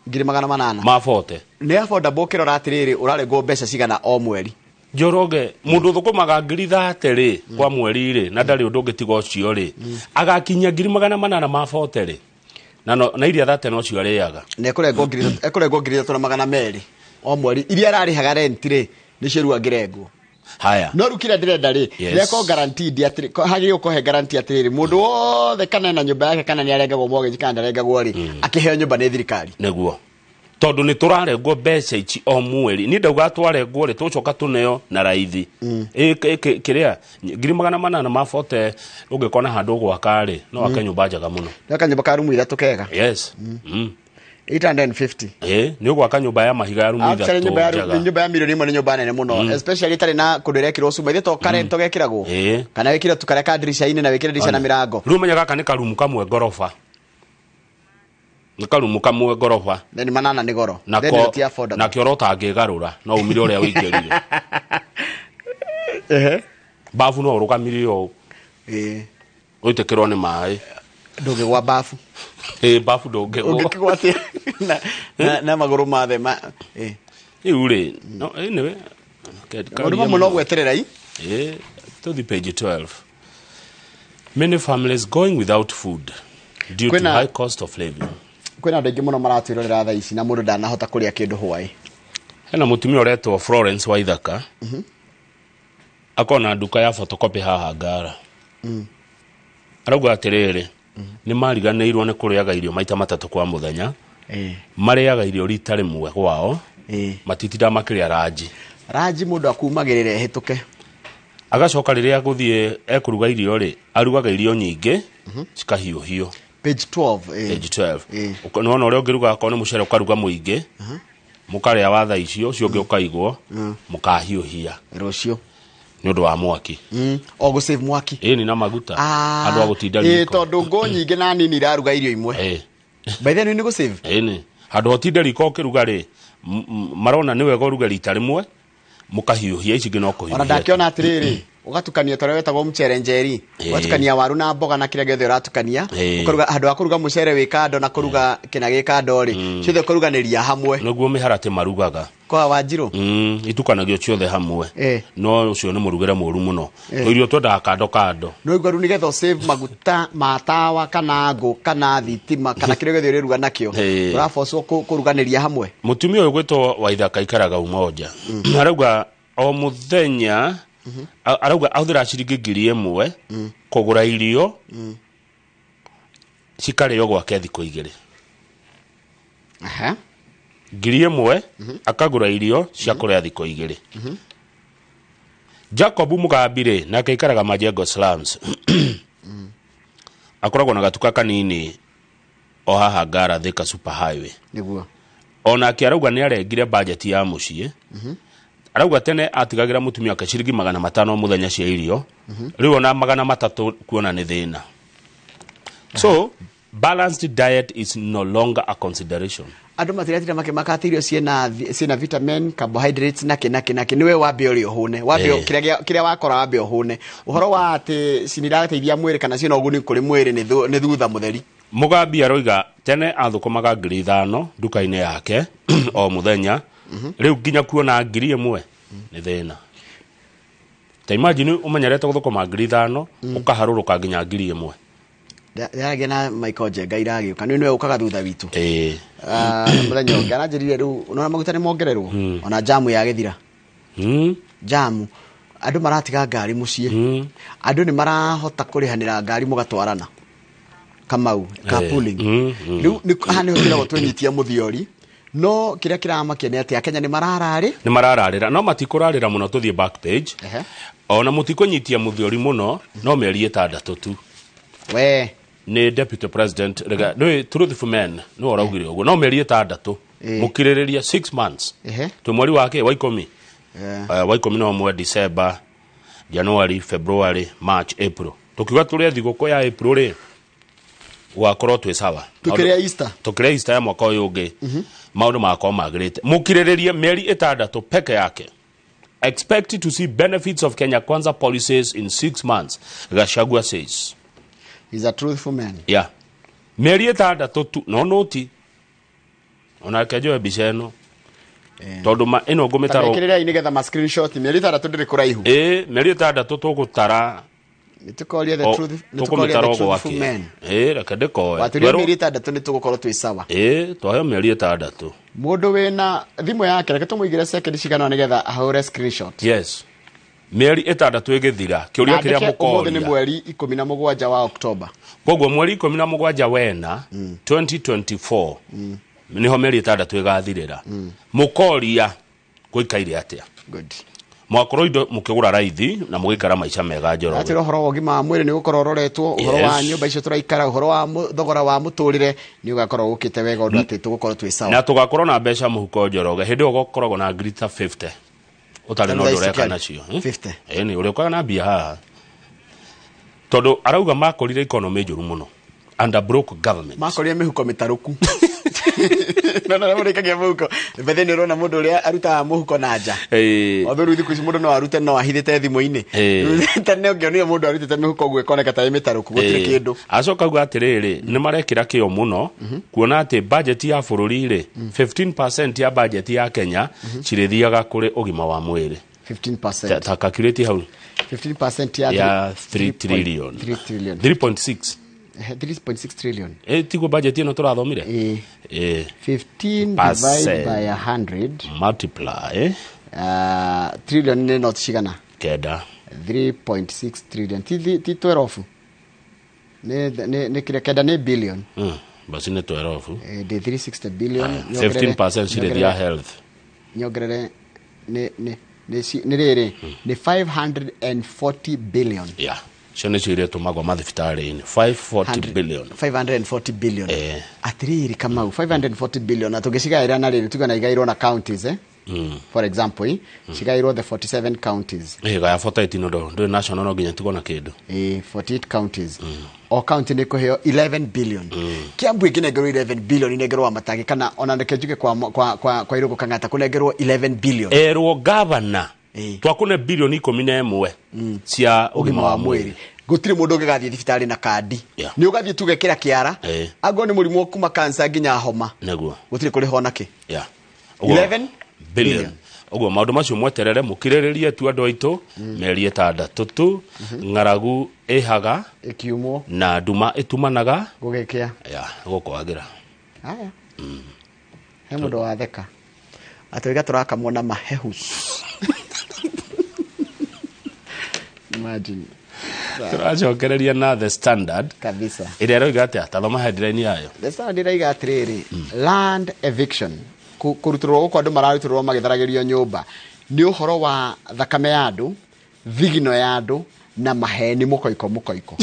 Ngiri magana manana. Ma 40. Nĩ affordable ũkĩrora atĩrĩrĩ, ũrarengwo mbeca cigana o mweri. Njoroge, mũndũ ũthũkũmaga ngiri 30 rĩ, kwa mweri rĩ, na ndarĩ ũndũ ũngĩ tiga ũcio rĩ, agakinyia ngiri magana manana ma 40 rĩ. Na na iria 30 nocio arĩaga. Na ekũrengwo ngiri ithatũ na magana merĩ o mweri. Iria ararĩhaga rent rĩ, nĩcio rĩu angĩrengwo. Haya. No rĩu kĩrĩa ndĩrenda rĩ, nĩ guaranteed atĩrĩ, hagĩrĩirwo kũhe guarantee atĩrĩrĩ, mũndũ wothe kana ena nyũmba yake kana nĩ arengagwo mortgage kana ndarengagwo rĩ, akĩheo nyũmba nĩ thirikari. Nĩguo. Tondũ nĩ tũrarengwo mbeca ici o mweri. Niĩ ndauga twarengwo rĩ, tũcoka tũneo na raithi. Kĩrĩa, ngiri magana manana ma 40 ũngĩkona handũ gwaka rĩ, no wake nyũmba njega mũno. No wake nyũmba ka rumu ithatũ kega. Yes. 850. Nĩ ũgwaka nyũmba ya mahiga ya rumu Actually, ithatũ njega. nyũmba ya milioni ĩmwe nĩ nyũmba nene mũno, especially ĩtarĩ na kũndũ ĩrekĩrwo cuma, ithe to current gekĩragwo. Kana wĩkĩre tu karĩa ka ndirica-inĩ na wĩkĩre ndirica na mĩrango. Rĩu menya gaka nĩ karumu kamwe ngoroba. Nĩ karumu kamwe ngoroba. Then manana nĩ goro. Then ti affordable. Na kĩoro ũtangĩgarũra, no umire ũrĩa ũingĩrire. Bafu no ũrũgamire ũũ. Ũitĩkĩrwo nĩ maĩ. Ndũngĩgwa bafu. Bafu ndũngĩgwa. Ũngĩkĩgwa atĩa? Na magũrũ mathe ma, Rĩu rĩ, no, anyway, Maũndũ mamwe no gweterera i. Tũthiĩ page 12. Many families going without food due to high cost of living. Kwĩna andũ aingĩ mũno maratwĩrorera thaa ici na mũndũ ndanahota kũrĩa kĩndũ hwaĩ. Hena mũtumia ũretwo Florence Waithaka. Akona nduka ya photocopy haha Ngara. Arauga atĩrĩrĩ, nĩ mariganĩirwo nĩ kũrĩaga irio maita matatũ kwa mũthenya. Marĩaga irio rita rĩmwe kwao. Matitindaga makĩrĩa ranji. Ranji mũndũ akumagĩrĩra ehĩtũke. Agacoka rĩrĩa agũthiĩ ekũruga irio rĩ, arugaga irio nyingĩ, cikahiũhio. Page 12. Page 12. Nĩwona ũrĩa ũngĩruga akorwo nĩ mũcere ũkaruga mũingĩ. Mũkarĩa wa thaa icio ũcio ũngĩ ũkaigwo, mũkahiũhia rũciũ nĩ ũndũ wa mwaki. O gũ save mwaki. Ĩni na maguta andũ a gũtinda riko. Tondũ ngũ nyingĩ na nini iraruga irio imwe. By then nĩ gũ save. Ĩni handũ hotinde riko ũkĩruga rĩ, marona nĩ wega ũruge rita rĩmwe mũkahiũhia ici ingĩ no kũhiũhia. Ona ndakĩona atĩrĩrĩ, ũgatukania torĩa wetagwo mũcere njeri, ũgatukania waru na mboga na kĩrĩa gĩothe ũratukania, ũkaruga handũ ha kũruga mũcere wĩ kando na kũruga kĩna gĩ kando rĩ, ciothe ũkaruganĩria hamwe. Nĩguo mĩharatĩ marugaga. Kwa Wanjirũ? Itukanagio ciothe hamwe. No ũcio nĩ mũrugĩre mũru mũno. Irio twendaga kando kando. No igua rĩu nĩgetha save maguta ma tawa kana ngũ kana thitima kana kĩrĩa gĩothe ũrĩruga nakĩo, ũrabocwo kũruganĩria hamwe. Mũtumia ũyũ gwĩtwo Waithaka aikaraga Umoja. Arauga o mũthenya arauga ahũthĩra ciringi 1,000 kũgũra irio cikarĩo gwake thikũ igĩrĩ. 1,000 akagũra irio cia kũrĩa thikũ igĩrĩ. Jacob Mugambi rĩ, nake aikaraga Majengo slums. Akoragwo na gatuka kanini o haha Ngara Thika super highway. Nĩguo. Onake arauga nĩ arengire budget ya mũciĩ. Arauga tene atigagĩra mũtumia wake ciringi 500 mũthenya cia irio. Rĩu ona 300 kuona nĩ thĩna. So balanced diet is no longer a consideration. Andũ matiratinda makĩmaka atĩ irio ciĩna vitamin, carbohydrates na kĩ na kĩ na kĩ. Nĩwe wambe ũrĩe ũhũne, wambe kĩrĩa wakora wambe ũhũne. Ũhoro wa atĩ cinirateithia mwĩrĩ kana ciĩna ũguni kũrĩ mwĩrĩ nĩ thutha mũtheri. Mugambi aroiga tene athũkũmaga 5,000 nduka-inĩ yake o mũthenya. Rĩu nginya kuona 1,000 nĩ thĩna. Ta imagine ũmenyerete gũthũkũma 5,000 ũkaharũrũka nginya 1,000. Ndĩragia na Michael Njenga iragĩũka nĩ nĩwe ũkaga thutha witũ. Mũthenya ũngĩ aranjĩrire rĩu ũnona maguta nĩ mongererwo ona jamu yagĩthira. Jamu andũ maratiga ngari mũciĩ. Andũ nĩ marahota kũrĩhanĩra ngari mũgatwarana. Kamau carpooling. Rĩu haha nĩho twĩragwo twĩnyitie mũthiori. No kĩrĩa kĩramakia nĩ atĩ Akenya nĩ marararĩ. Nĩ marararĩra no matikũrarĩra mũno tũthiĩ back page. Ona mũtikũnyitia mũthiori mũno no mĩeri 6 tu. We nĩ deputy president rega nĩ truthful man nĩ ũraugire ũguo no mĩeri 6 mũkirĩrĩria 6 months. Twĩ mweri wake wa 10. Wa 11 December, January, February, March, April. Tukiuga tũrĩa thigũkũ ya April rĩ gwakorwo twĩ sawa. Tukĩrĩa Easter. Tukĩrĩa Easter ya mwaka ũyũ ũngĩ. Maũndũ magakorwo magĩrĩte. Mũkirĩrĩrie mĩeri 6 peke yake. Expect to see benefits of Kenya Kwanza policies in 6 months. Gachagua says. He's a truthful man. Yeah. Mĩeri 6 tu no noti. Ona kejo mbica ĩno. Tondũ ĩno ngũmĩtaro. Mekĩrĩrei nĩgetha ma screenshot mĩeri 6 ndĩrĩ kũraihu. Mĩeri 6 tũgũtara. Nĩtũkoria the truth, nĩtũkoria the truthful man. Reke ndĩkoe. Watũria mĩeri 6 nĩtũgũkorwo twĩ sawa. Twaheo mĩeri 6. Mũndũ wĩna thimũ yake reke tũmũigĩre second cigana nĩgetha ahũre screenshot. Yes. Mĩeri 6 ĩgĩthira kĩũria kĩrĩa mũkoria. Ũmũthĩ nĩ mweri 17 wa Oktoba. Koguo mweri 17 wena 2024 niho mĩeri 6 ĩgathirĩra. Mũkoria gũikaire atĩa? Good. Mwakorwo indo mũkĩgũra raithi na mũgĩikara maica mega Njoroge. Atĩrĩ ũhoro wa ũgima wa mwĩrĩ nĩ ũgũkorwo ũroretwo, ũhoro wa nyũmba icio tũraikara, ũhoro wa thogora wa mũtũrĩre nĩ ũgakorwo ũkĩte wega ũndũ atĩ tũgũkorwo twĩ sawa. Na tũgakorwo na mbeca mũhuko Njoroge. Hĩndĩ ĩyo ũgakoragwo na ngiri ta 50. Ũtarĩ na ũndũ ũreka nacio. 50. Nĩ ũrĩũkaga na mbia haha. Tondũ arauga makorire economy njũru mũno. Under broke government. Makorire mĩhuko mĩtarũku. No no mũrĩkagia mũhuko. Bethe nĩ ũrona mũndũ ũrĩa arutaga mũhuko na nja. Although rĩu thikũ ici mũndũ no arute no ahithĩte thimũ-inĩ. Tene ũngĩonire mũndũ arutĩte mĩhuko ũguo ĩkoneka ta ĩ mĩtarũku gũtirĩ kĩndũ. Acoka auga atĩrĩrĩ, nĩ marekĩra kĩo mũno kuona atĩ budget ya bũrũri rĩ, 15% ya budget ya Kenya cirĩthiaga kũrĩ ũgima wa mwĩrĩ. 15%. Ta calculate hau. 15% ya 3 trillion. 3 trillion. 3.6. 3.6 trillion. Tiguo budget ĩno tũrathomire? 15 divided by 100 multiply trillion nĩ not cigana? Kenda. 3.6 trillion. Ti 12. Nĩ kĩrĩa kenda nĩ billion. Basi nĩ 12. Ndĩ 360 billion. 15% cirĩthia health. Nyongerere nĩ rĩrĩ nĩ 540 billion. Yeah. Icio nĩcio iretũmagwo mathibitarĩ-inĩ 540 billion. 540 billion. Atiriri Kamau, 540 billion na tũngĩcigaĩra na rĩrĩ, tuge na igaĩrwo na counties, eh? For example, cigaĩrwo the 47 counties. Ĩ gaya 48 no ndũrĩ national, no nginya tigwo na kĩndũ. 48 counties, o county nĩ kũheo 11 billion. Kiambu ĩngĩnengerwo 11 billion, inengerwo Wamatangi, kana ona reke njuge kwa Irũngũ Kang'ata kũnengerwo 11 billion. Erwo gavana twakũne bilioni 11 cia ũgima wa mwĩrĩ. Gũtirĩ mũndũ ũngĩgathiĩ thibitarĩ na kandi. Nĩ ũgathiĩ tuge kĩra kĩara, angorwo nĩ mũrimũ kuma cancer nginya homa, Nĩguo. gũtirĩ kũrĩhwo nakĩ. 11 billion. Ũguo maũndũ macio mweterere, mũkirĩrĩrie tu andũ aitũ. Mĩeri 6 tu, ng'aragu ĩhaga ĩkiumwo na nduma ĩtumanaga gũgĩkĩa. Ya gũkwagĩra. Haya, he mũndũ watheka atwĩga tũrakamwo na mahehus. Imagine. Tũracokereria na The Standard kabisa. Ĩrĩa ĩroiga atĩa? Tathoma headline yayo. The Standard ĩraiga atĩrĩrĩ, land eviction, kũrutũrũrwo gũkũ andũ mararutũrũrwo magĩtharagĩrio nyũmba nĩ ũhoro wa thakame ya andũ, thigino ya andũ na maheni mũkoiko mũkoiko.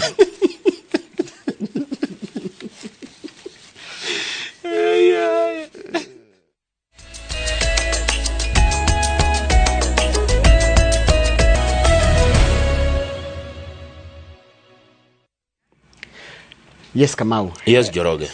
Yes, Kamau. Yes, Njoroge.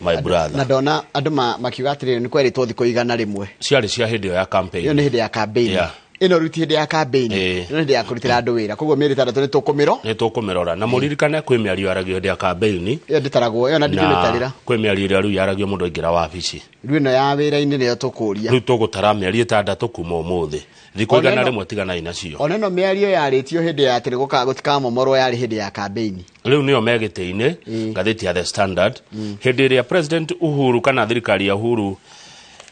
My brother. Na ndona andũ makiuga atĩrĩrĩ, nĩ kwerĩtwo thikũ 100. Ciarĩ cia hĩndĩ ĩyo ya campaign. Ĩyo nĩ hĩndĩ ya campaign. Ĩno rĩu ti hĩndĩ ya campaign. Ĩno nĩ hĩndĩ ya kũrutĩra andũ wĩra, koguo mĩeri 6 nĩ tũkũmĩro Nĩ tũkũmĩrora, na mũririkane kwĩ mĩario yaragio hĩndĩ ya campaign. Ĩyo ndĩtaragwo, ĩyo na ndingĩmĩtarĩra. Kwĩ mĩario ĩrĩa rĩu yaragio mũndũ aingĩra wabici. Rĩu ĩno ya wĩra-inĩ nĩyo tũkũria. Rĩu tũgũtara mĩeri 6 kuma ũmũthĩ, thikũ Ona 100 tiganai nacio. Ona ĩno mĩario yarĩtio hĩndĩ ya atĩ gũtikamomorwo yarĩ hĩndĩ ya campaign. Rĩu nĩyo megĩtĩ-inĩ. Ngathĩti ya The Standard, hĩndĩ ĩrĩa President Uhuru kana thirikari ya Uhuru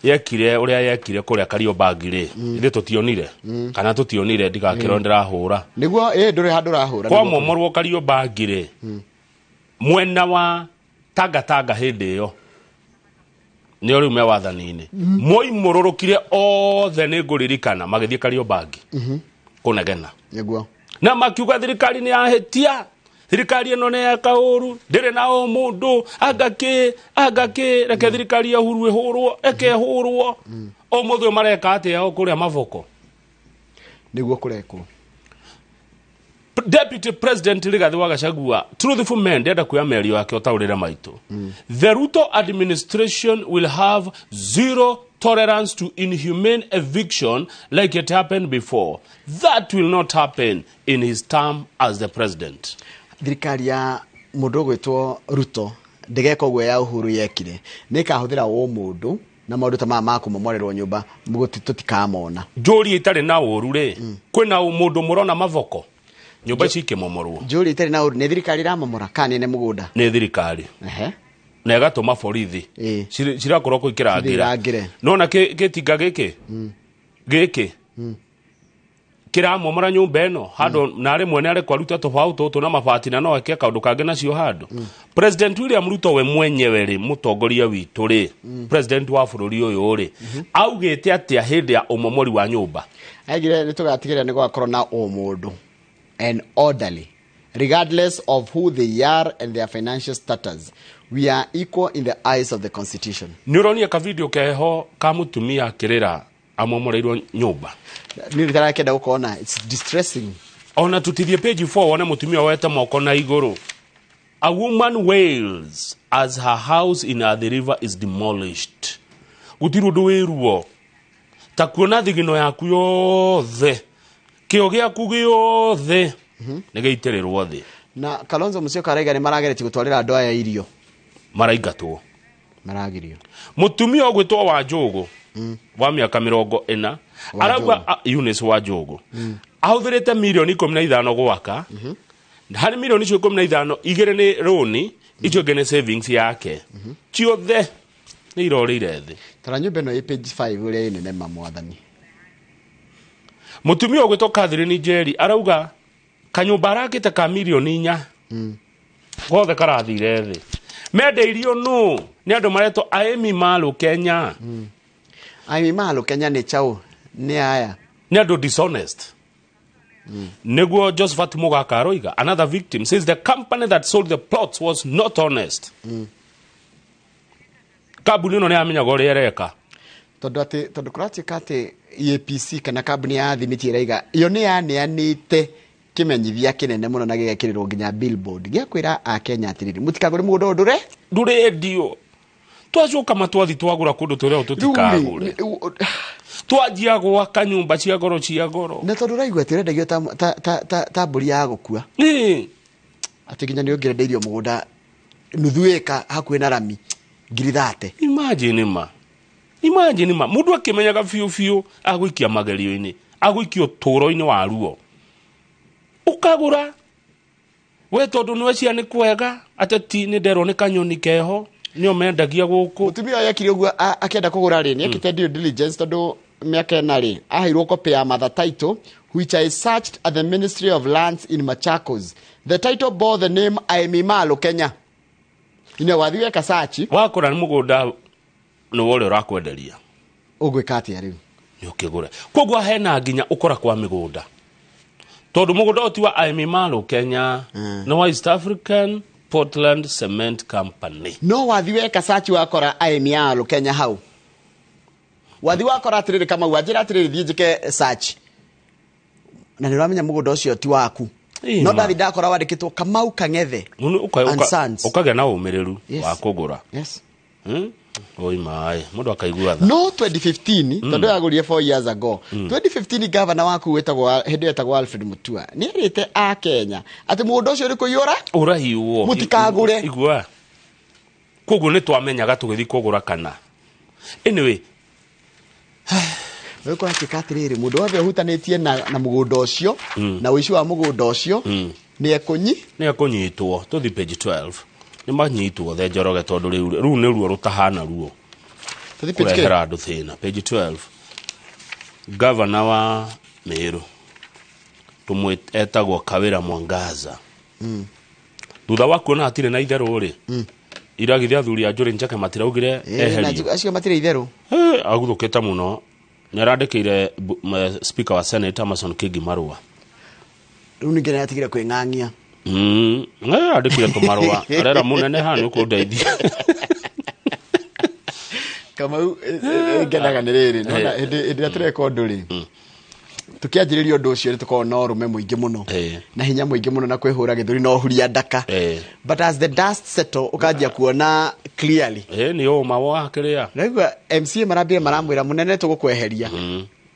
yekire ũrĩa yekire kũrĩa Kariobangi rĩ, ithuĩ tũtionire, kana tũtionire, ndigakĩrwo ndĩrahũra. Nĩguo, ndũrĩ handũ ũrahũra, nĩguo. Kwamomorwo Kariobangi rĩ, mwena wa Tangatanga hĩndĩ ĩyo nĩo rĩu me wathani-inĩ, moimũrũrũkire othe, nĩ ngũririkana magĩthiĩ Kariobangi kũnegena. Nĩguo. Na makiuga thirikari nĩ yahĩtia, thirikari ĩno nĩ yeka ũru, ndĩrĩ na ũmũndũ, anga kĩ, anga kĩ, reke thirikari ya Uhuru ĩhũrwo, reke ĩhũrwo. Ũmũthĩ ũyũ mareka atĩa o kũrĩa Mavoko? Nĩguo kũrekwo. Deputy President Rigathi wa Gachagua, truthful man, ndenda kuoya mĩario yake ũtaũrĩre maitũ. The Ruto administration will have zero tolerance to inhumane eviction like it happened before. That will not happen in his term as the president. Thirikari ya mũndũ ũgwĩtwo Ruto ndĩgeka ũguo ya Uhuru yekire, nĩ ĩkahũthĩra ũmũndũ na maũndũ ta maya ma kũmomorerwo nyũmba tũtikamona. Njũria itarĩ na ũru rĩ, kwĩna mũndũ mũrona Mavoko nyũmba ici ikĩmomorwo? Njũria itarĩ na ũru, nĩ thirikari ĩramomora kana nĩ mũgũnda? Nĩ thirikari. Na ĩgatũma borithi cirakorwo kũu ikĩrangĩra. Irangĩre. Nona gĩtinga gĩkĩ gĩkĩ kĩramomora nyũmba ĩno handũ, na rĩmwe nĩ arekwo aruta tũbaũ tũtũ na mabati, na no eke kaũndũ kangĩ nacio handũ. President William Ruto we mwenyewe rĩ, mũtongoria witũ rĩ, president wa bũrũri ũyũ rĩ, augĩte atĩa hĩndĩ ya ũmomori wa nyũmba? Aigire nĩ tũgatigĩrĩra nĩ gwakorwo na ũmũndũ and orderly regardless of who they are and their financial status. We are equal in the eyes of the constitution. Nĩ ũronia ka video keho ka mũtumia akĩrĩra amomoreirwo nyũmba? Niĩ ndĩrakĩenda gũkona, it's distressing. Ona tutithie page 4 wone mũtumia woete moko na igũrũ. A woman wails as her house in Athi River is demolished. Gũtirĩ ũndũ wĩ ruo ta kuona thigino yaku yothe, kĩo gĩaku gĩothe nĩ gĩitĩrĩrwo thĩ. Na Kalonzo Musyoka araiga nĩ marageretie gũtwarĩra andũ aya irio. Maraingatwo. Maragirio. Mũtumia ũgwĩtwo Wanjũgũ wa mĩaka 40 arauga, Eunice Wanjũgũ, ahũthĩrĩte mirioni 15 gwaka. Harĩ mirioni icio 15, 2 nĩ rũni, icio ingĩ nĩ savings yake. Ciothe nĩ irorĩire thĩ. Tara nyũmba ĩno ĩ page 5 ũrĩa ĩ nene ma mwathani. Mũtumia ũgwĩtwo Catherine Njeri arauga kanyũmba arakĩte ka mirioni 4 gothe karathire thĩ. Mendeirio nũ? Nĩ andũ maretwo Aimi Malu Kenya. Aimi Malu Kenya nĩ chaũ? Nĩ aya. Nĩ andũ dishonest. Nĩguo Josephat Mugaka aroiga, another victim says the company that sold the plots was not honest. Kambuni ĩno nĩ yamenyaga ũrĩa ĩreka. Tondũ atĩ tondũ kũratuĩka atĩ EAPC kana kambuni ya thimiti ĩraiga yo nĩ yaneanĩte kĩmenyithia kĩnene mũno na gĩgekĩrĩrwo nginya billboard gĩa kwĩra akenya atĩrĩrĩ, mũtikagũre mũgũnda ũyũ ndũre ndũrendio. Twacoka matwathi twagũra kũndũ tũrĩa tũtikagũre, twanjia gwaka nyũmba cia goro cia goro. Na tondũ ũraigua atĩ ũrendagio ta mbũri ya gũkua, atĩ nginya nĩ ũngĩrendeirio mũgũnda nuthu ĩka hakuhĩ na rami 30,000. Imagine ma, imagine ma, mũndũ akĩmenyaga biũ biũ agũikia magerio-inĩ, agũikia ũtũũro-inĩ wa ruo, ũkagũra we tondũ nĩ wecia nĩ kwega. Ateti nĩ nderwo nĩ kanyoni keho nĩo mendagia gũkũ. Mũtumia ũyũ ekire ũguo akĩenda kũgũra rĩ, nĩ ekĩte due diligence tondũ mĩaka ĩna rĩ, aheirwo copy ya mother title which I searched at the Ministry of Lands in Machakos. The title bore the name Aimi Malo Kenya. Ine wathi weka search. Wakora nĩ mũgũnda nĩ ũrĩa ũrakwenderia. Ũgwĩka atĩa rĩu? Nĩ ũkĩgũre. Koguo hena nginya ũkora kwa mĩgũnda. Tondũ mũgũnda ũyũ ti wa Aimi Malo Kenya, nĩ wa East African Portland Cement Company. No wathi weka search wakora Aimi Malo Kenya hau. Wathi wakora atĩrĩrĩ Kamau, wanjĩra atĩrĩrĩ thiĩ njĩke search. Na nĩ ũramenya mũgũnda ũcio ti waku. No ndathi ndakora wandĩkĩtwo Kamau Kang'ethe and Sons. Ũkagĩa na ũmĩrĩru wa kũgũra. Yes. Oi maĩ, mũndũ akaigua tha. No 2015, tondũ yagũrire 4 years ago. 2015 governor waku wĩtagwo hĩndĩ ĩyo etagwo Alfred Mutua. Nĩ erĩte a Kenya atĩ mũgũnda ũcio ũrĩ kũiyũra ũrahiũo. Mũtikagũre. Igua. Koguo nĩ twamenyaga tũgĩthiĩ kũgũra kana. Anyway, rĩu kũratuĩka atĩrĩrĩ, mũndũ wothe ũhutanĩtie na mũgũnda ũcio na ũici wa mũgũnda ũcio nĩ ekũnyitwo. Tũthiĩ page 12. Nĩ manyitwo the Njoroge tondũ rĩu nĩ ruo rũtahana ruo. Tũthiĩ page kũrehera andũ thĩna. Page 12. Governor wa Meru tũmwe etagwo Kawĩra Mwangaza. Thutha wa kuona hatirĩ na itherũ rĩ, iragithia athuri a Njũrĩ Njeke matiraugire eherio. Acio matirĩ itherũ. Aguthũkĩte mũno. Nĩ arandĩkĩire speaker wa Senate Amason Kingi marũa. Rĩu ningĩ nĩ atigire kwĩng'ang'ia. Andĩkire tũmarũa. Arera mũnene haha nĩ ũkũndeithia. Kamau ngenaga nĩ rĩrĩ, nĩwona hĩndĩ ĩrĩa tũreka ũndũ rĩ, tũkĩanjĩrĩria ũndũ ũcio nĩ tũkoragwo na ũrũme mũingĩ mũno na hinya mũingĩ mũno na kwĩhũra gĩthũri na ũhuria ndaka. But as the dust settle ũkanjia kuona clearly. Nĩ ũma wa kĩrĩa. Naigua MCA marambire maramwĩra mũnene tũgũkweheria.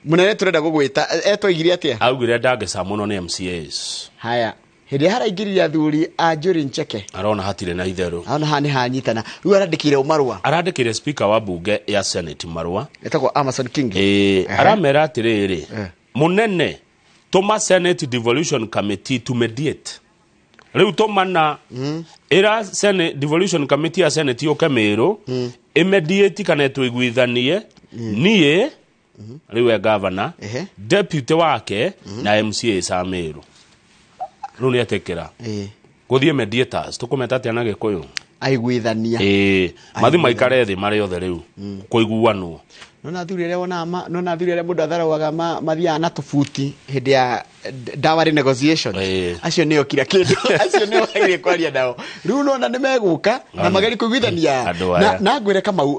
Mũnene tũrenda gũgwĩta. Etwaigire atĩa? Augire ndangĩca mũno nĩ MCAs. Haya. Hĩndĩ ĩrĩa haraingĩrire athuri a Njũrĩ Ncheke, arona hatirĩ na itherũ. Arona haha nĩ hanyitana. Rĩu arandĩkĩire ũ marũa? Arandĩkĩire speaker wa bunge ya Senate marũa. Etagwo Amason Kingi. Aramera atĩrĩrĩ, mũnene tũma Senate Devolution Committee to mediate. Rĩu tũmana ĩra Senate Devolution Committee ya Senate yũke Meru, ĩmediate kana ĩtũiguithanie niĩ rĩu e governor, deputy wake na MCA a Meru. Rĩu nĩ etĩkĩra. Gũthiĩ mediators, tũkũmeta atĩa na Gĩkũyũ? Aiguithania. Mathi maikare thĩ marĩ othe rĩu kũiguanwo. Nona athuri arĩa wonaga nona athuri arĩa mũndũ atharauaga mathiaga na tũbuti hĩndĩ ya dowry negotiation. Acio nĩo kira kĩndũ. Acio nĩo wagĩrĩire kwaria nao. Rĩu nona nĩ megũka na magerie kũiguithania. Na ngwĩre Kamau,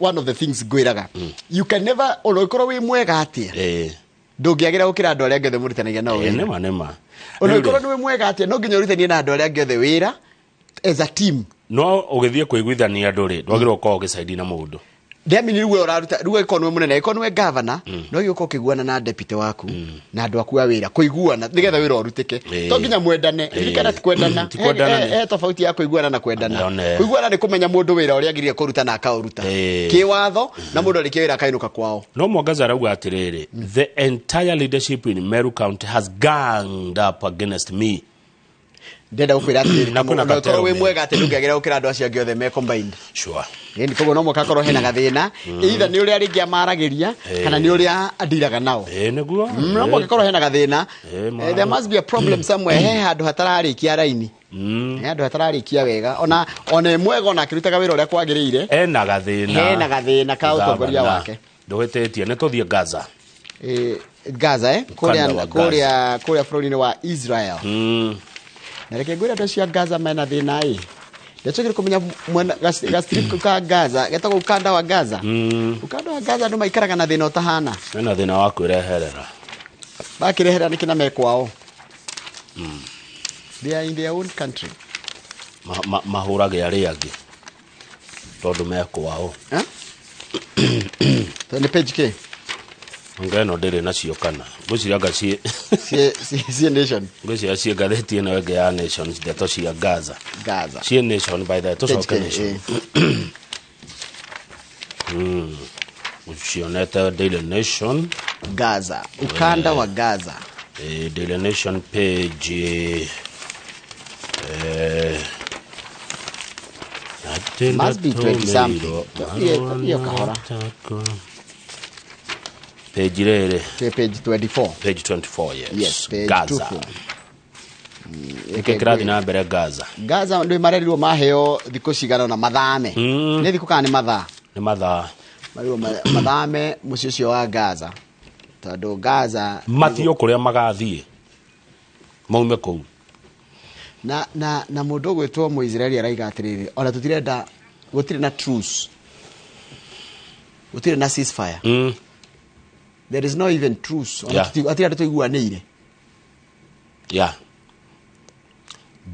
one of the things ngwĩraga, you can never, ona ũngĩkorwo wĩ mwega atĩa, ndũngĩagĩra gũkĩra andũ arĩa angĩ othe mũrutanagia nao wĩra. Nĩma, nĩma. Ona ũngĩkorwo nĩ wĩ mwega atĩa, no nginya ũrutithanie na andũ arĩa angĩ othe wĩra as a team. No ũgĩthiĩ kũiguithania andũ rĩ, ndwagĩrĩirwo gũkorwo ũgĩcaidi na mũndũ. Ndĩamini rĩu we ũraruta, rĩu angĩkorwo nĩwe mũnene, angĩkorwo nĩwe governor, no nginya ũkorwo ũkĩiguana na deputy waku na andũ aku a wĩra, kũiguana nĩgetha wĩra ũrutĩke. To nginya mwendane, ririkana ti kwendana. Ti kwendana nĩ. He tofauti ya kũiguana na kwendana. Kũiguana nĩ kũmenya mũndũ wĩra ũrĩa agĩrĩire kũruta na akaũruta. Kĩwatho na mũndũ arĩkia wĩra akainũka kwao. No Mwangaza arauga atĩrĩrĩ, the entire leadership in Meru County has ganged up against me. Ndĩrenda gũkwĩra atĩrĩrĩ, Na kwĩna ona ũkorwo wĩ katero mwega atĩ ndũngĩagĩra gũkĩra andũ acio angĩ othe me combined. Sure. Ĩni, koguo no mũhaka akorwo hena gathĩna, either nĩ ũrĩa rĩngĩ amaragĩria, kana nĩ ũrĩa andiraga nao. Nĩguo. No mũhaka akorwo hena gathĩna. There must be a problem somewhere. He handũ hatararĩkia raini. He handũ hatararĩkia wega. Ona mwega ona akĩrutaga wĩra ũrĩa kwagĩrĩire. Ena gathĩna. Hena gathĩna ka ũtongoria Gavana. wake. Ndũhĩtĩtie, nĩ tũthiĩ Gaza. Gaza Ukanda kũrĩa wa kũrĩa kũrĩa bũrũri-inĩ wa Israel. Na reke ngwĩre andũ acio a Gaza mena thĩna ĩ. Ndacokire kũmenya mwena gastrip ka Gaza getagwo ukanda wa Gaza. Ukanda wa Gaza andũ maikaraga na thĩna ũtahana. Mena thĩna wa kwĩreherera. Makĩreherera nĩkĩ na me kwao. They are in their own country. Mahũrage arĩa angĩ tondũ me kwao. Eh? Nĩ page kĩ? Anga ĩno ndĩrĩ nacio kana ngwĩciria anga ciĩ ciĩ Nation. Ngwĩciria ciĩ ngathĩti ĩno ĩngĩ ya Nation, ndeto cia Gaza. Gaza. Ciĩ Nation, by the way, tũcoke Page kĩ, Nation. Ucionete Daily Nation. Gaza, ukanda wa Gaza. Daily Nation page Must be 20 something. Hiyo kahora. Page rĩrĩ. Page 24. Page 24, yes. Yes, page Gaza. 24. Nĩkĩ kĩrathiĩ na mbere Gaza? Gaza ndå marerirwo maheo thikũ cigana na mathame. Nĩ thikũ kana nĩ mathaa? Nĩ mathaa. Marerirwo mathame mũciĩ ũcio wa Gaza. Tondũ Gaza Mathiĩ kũrĩa magathiĩ. Maume kũu. Na mũndũ ũgwĩtwo Mũisiraeli araiga atĩrĩrĩ, ona tũtirenda, gũtirĩ na truce. Gũtirĩ na ceasefire. There is no even truce. Ona hatirĩ andũ tũiguanĩire.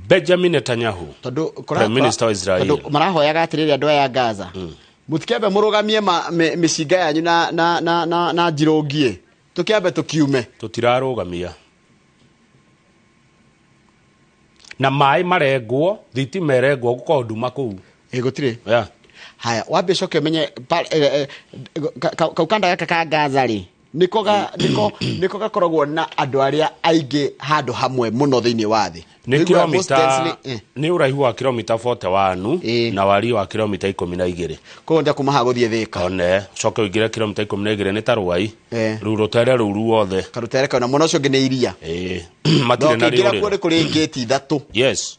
Benjamin Netanyahu, Tondũ Prime Minister wa Israel. Tondũ marahoyaga atĩrĩrĩ andũ aya a Gaza. Mũtikĩambe mũrũgamie mĩcinga yanyu na njirũngiĩ. Tũkĩambe tũkiume. Tũtirarũgamia. Na maĩ marengwo, thitima ĩrengwo, gũkorwo nduma kũu. Ĩ gũtirĩ. Haya, wambe ũcoke ũmenye kaukanda gaka ka Gaza rĩ, nĩko gakoragwo na andũ arĩa aingĩ handũ hamwe mũno thĩinĩ wa thĩ. Nĩ Ũiguaga most kilomita densely, nĩ ũraihu wa kilomita 41 na wariĩ wa kilomita 12. Koguo nĩ ta kuma haha gũthiĩ Thĩka. One, ũcoke ũingĩre kilomita 12 nĩ ta Rwai. Rĩu rũtere rũu ruothe. Karũtere kau na mwena ũcio ũngĩ nĩ iria. Matirĩ na ũkĩingĩra kuo rĩũrĩro. nĩ kũrĩ ngĩti ithatũ. Yes.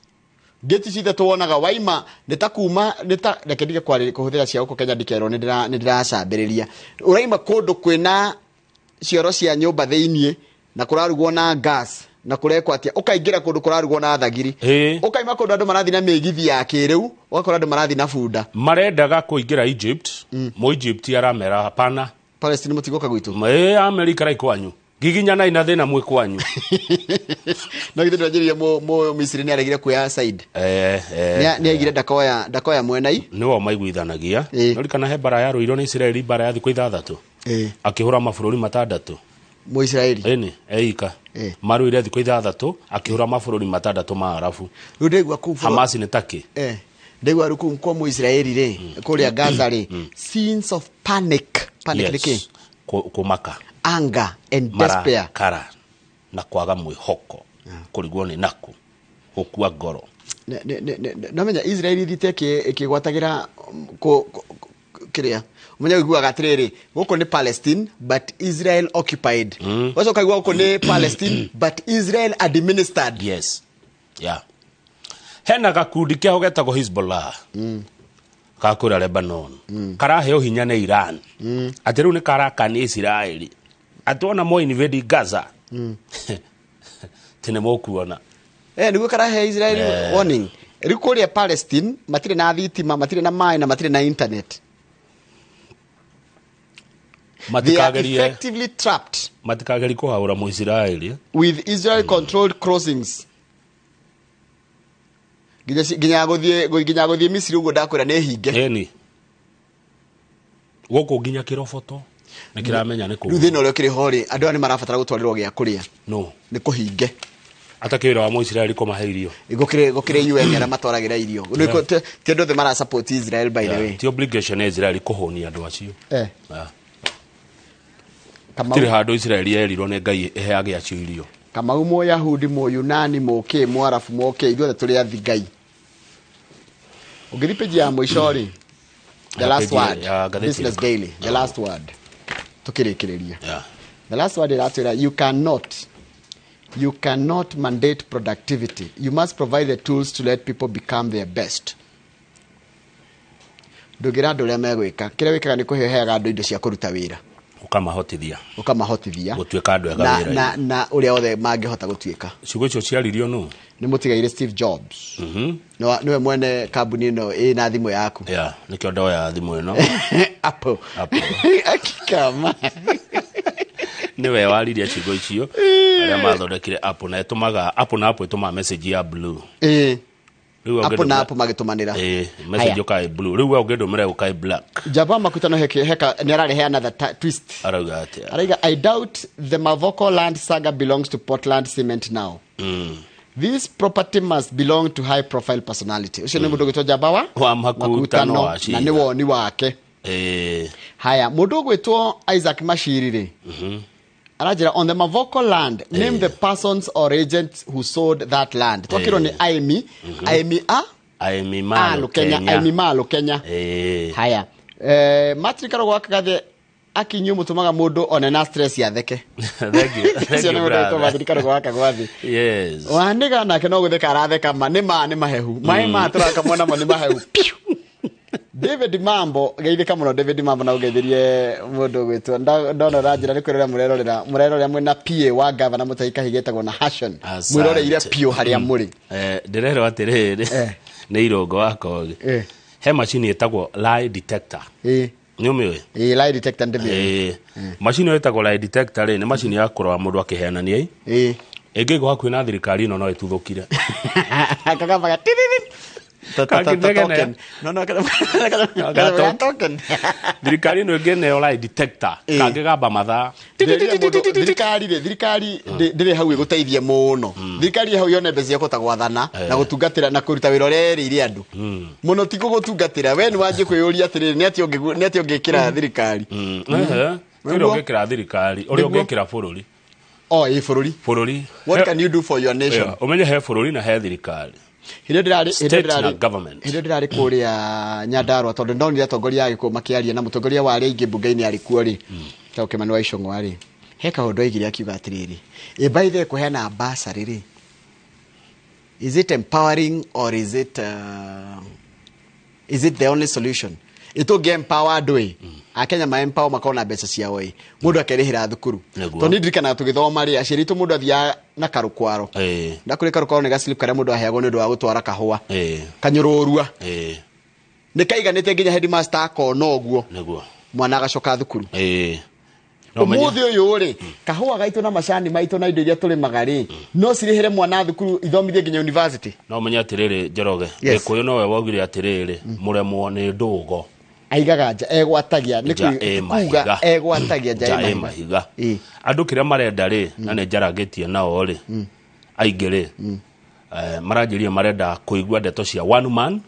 Ngĩti ici ithatũ wonaga waima nĩ ta kuma nĩ ta reke ndige kũhũthĩra cia gũkũ Kenya ndikerwo nĩ ndĩracambĩrĩria. Ũraima kũndũ kwĩna cioro cia nyũmba thĩiniĩ na kũrarugwo na gas na kũrekwo atĩa, ũkaingĩra kũndũ kũrarugwo na thagiri. Ũkaima kũndũ andũ marathiĩ na mĩgithi ya kĩrĩu, ũgakora andũ marathiĩ na bunda. Marendaga kũingĩra Egypt, mũ Egypt aramera hapana. Palestine mũtigũka gwitũ. Amerika rai kwanyu. Giginyanai na thĩna mwĩ kwanyu. No githĩ ndwanjĩrire mũ Misiri nĩ aregire kuoya side. Nĩ aigire ndakoya mwenai. Nĩo maiguithanagia. Nĩũririkana he mbara yarũirwo nĩ Isiraeli, mbara ya thikũ 6. Akĩhũra mabũrũri 6. Mũisiraeli. Ĩni, eika. Marũire thikũ 6 akĩhũra mabũrũri 6 ma Arabu. Rĩu ndaigua kũu Hamas nĩ takĩ. Ndaigua rĩu kũu kwa Mũisiraeli rĩ, kũrĩa Gaza rĩ, scenes of panic. Panic nĩ kĩ? Kũmaka. Anger and despair. Marakara na kwaga mwĩhoko. Kũrigwo nĩ naku. Gũkua ngoro. Namenya Israeli ĩthiĩte ĩkĩgwatagĩra kĩrĩa. Ũmenye ũiguaga atĩrĩrĩ, gũkũ nĩ Palestine but Israel occupied. Ũgacoka ũkaigua gũkũ nĩ Palestine but Israel administered. Yes. Yeah. Hena gakundi kĩaho getagwo Hezbollah. Ga kũrĩa Lebanon. Karaheo hinya nĩ Iran. Atĩ rĩu nĩ karakania Israeli. Atĩ wona mo invade Gaza. Tene mokuona. Nĩguo karahe Israeli warning. Rĩu kũrĩa Palestine matirĩ na thitima, matirĩ na maĩ na matirĩ na internet. They are effectively trapped. Matikagerie kũhaũra Mũisiraeli. With Israel controlled crossings. Nginya gũthiĩ Misiri ũguo ndakwĩra nĩ hinge. Ĩni. Gũkũ nginya kĩroboto nĩ kĩramenya nĩ kũu. Rĩu thĩna ũrĩa ũkĩrĩ ho rĩ, andũ aya nĩ marabatara gũtwarĩrwo gĩa kũrĩa. No. Nĩ kũhinge. Atakĩ wĩra wa Mũisiraeli kũmahe irio. Gũkĩrĩ UN arĩa matwaragĩra irio. Ti andũ othe mara support Israel by the way. Ti obligation ya Israeli kũhũnia andũ acio. Gũtirĩ handũ Israeli yerirwo nĩ Ngai ĩheage acio irio. Kamau Mũyahudi, Mũyunani, Mũkĩ, Mũarabu, Mũkĩ, ithuothe tũrĩ athi Ngai. Ũngĩthiĩ page ya mũico rĩ, the last word, Business Daily, the last word. Tũkĩrĩkĩrĩria. The last word ĩratwĩra you cannot mandate productivity. You must provide the tools to let people become their best. Ndũngĩra andũ ũrĩa megwĩka. Kĩrĩa wĩkaga nĩ kũheaga andũ indo cia kũruta wĩra. Ũkamahotithia. Ũkamahotithia gũtuĩka andũ ega na, wĩra-inĩ. na ũrĩa othe mangĩhota gũtuĩka. Ciugo icio ciaririo nũ? Nĩ mũtigaire Steve Jobs. Nĩwe mwene kambuni ĩno ĩna thimũ yaku. Yeah, nĩkĩo ndoya thimũ ĩno. Apple. Apple. Akikama. Nĩwe waririe ciugo icio arĩa mathondekire Apple, na ĩtũmaga Apple, na Apple ĩtũmaga message ya blue. Rĩu Apple na ũngĩndũmĩra- Apple magĩtũmanĩra. Message Haya. ũkaĩ blue, rĩu we ũngĩndũmĩra ũkaĩ black. Jaba Makutano heke heka nĩ ararehe another twist. Arauga atĩa? Araiga, "I doubt the Mavoko land saga belongs to Portland Cement now. This property must belong to high profile personality." Ũcio nĩ mũndũ ũgwĩtwo Jaba wa wa Makutano wa na Cira. nĩ woni wake. Haya, mũndũ ũgwĩtwo Isaac Mashiri rĩ, aranjĩra, "On the Mavoko land, name the persons or agents who sold that land." Twakĩrwo nĩ aĩmi, aĩmi a Aĩmi a ma Lukenya, Lukenya. aĩmi ma Lukenya. Haya, Martin Karogo wa Kagathe, akinyu mũtũmaga mũndũ one na stress yatheke. Thank you. Thank Ũcio you, nĩ mũndũ ũgwĩtwo brother. Martin Karogo wa Kagwathi. Yes. Wanĩga nake no gũtheka aratheka, ma nĩ ma nĩ mahehu maĩ ma tũrakamwo namo nĩ mahehu. Piu. David Mambo, geithĩka mũno David Mambo, na ũgeithĩrie mũndũ ũgwĩtwo ndona ũranjĩra nĩ kwĩrorera mũrerorera mũrerorera mwĩna PA wa gavana Mũtahi Kahiga etagwo na Hashon. Asante. Mwĩroreire piũ harĩa mũrĩ. Ndĩrerwo atĩrĩrĩ, nĩ irũngo wa kogi, he macini ĩtagwo lie detector. Nĩ ũmĩũĩ? Ĩ, lie detector ndĩmĩũĩ. Macini ĩyo ĩtagwo lie detector rĩ, nĩ macini ya kũrora mũndũ akĩhenania. Ĩngĩigwo hakuhĩ na thirikari ĩno no ĩtuthũkire. Kagambaga tiriri. Kangĩnegene. Token. No, token. Thirikari ĩno ĩngĩneo lie detector kangĩgamba mathaa. Ndĩrire mũndũ- thirikari rĩ, thirikari ndĩrĩ hau ĩgũteithie mũno. Thirikari ĩ hau yone mbeca cia kũhota gwathana na gũtungatĩra na kũruta wĩra ũrĩa erĩire andũ mũno, ti gũgũtungatĩra we. Nĩ wanjie kwĩyũria atĩrĩrĩ, nĩ atĩa nĩ atĩa ũngĩkĩra thirikari? Ehe. Ti ũrĩa Nĩguo. ũngĩkĩra thirikari, ũrĩa Nĩguo. ũngĩkĩra bũrũri. O ĩ bũrũri. Bũrũri. What can you do for your nation? Yeah, ũmenye he bũrũri na he thirikari. Hĩndĩ ĩyo ndĩrarĩ State na government. Hĩndĩ ĩyo ndĩrarĩ kũrĩa Nyandarua, tondũ ndonire atongoria a Gĩkũyũ makĩaria na mũtongoria wa arĩa aingĩ mbunge-inĩ arĩ kuo rĩ, ta Kĩmani wa Ichung'wa rĩ, he kaũndũ aigire akiuga atĩrĩrĩ, ĩ by the way, kũheana bursary rĩ, is it empowering or is it the only solution? Ĩtũngĩ empower andũ ĩ, Akenya ma empower makorwo na mbeca ciao ĩ, mũndũ akerĩhĩra thukuru. Nĩguo. Tondũ niĩ ndirikanaga tũgĩthoma rĩ, aciari aitũ mũndũ athiaga na karũkwaro. Ndakũrĩ karũkwaro nĩ gaslip karĩa mũndũ aheagwo nĩ ũndũ wa gũtwara kahũa, kanyũrũrua, nĩ kaiganĩte nginya headmaster akona ũguo. Nĩguo. Mwana agacoka thukuru. No ũmenye- Ũmũthĩ ũyũ rĩ, kahũa gaitũ na macani maitũ na indo iria tũrĩmaga rĩ, no cirĩhĩre mwana thukuru ithomithie nginya university. No ũmenye atĩrĩrĩ, Njoroge, Yes. Gĩkũyũ nowe waugire atĩrĩrĩ, mũremwo nĩ ndũgo. Aigaga nja egwatagia nĩ Nja ĩ kuga mahiga. egwatagia nja Nja ĩ ĩ mahiga. mahiga. Andũ kĩrĩa marenda rĩ, na nĩ njarangĩtie nao rĩ, aingĩ rĩ, maranjĩrire marenda kũigua ndeto cia one man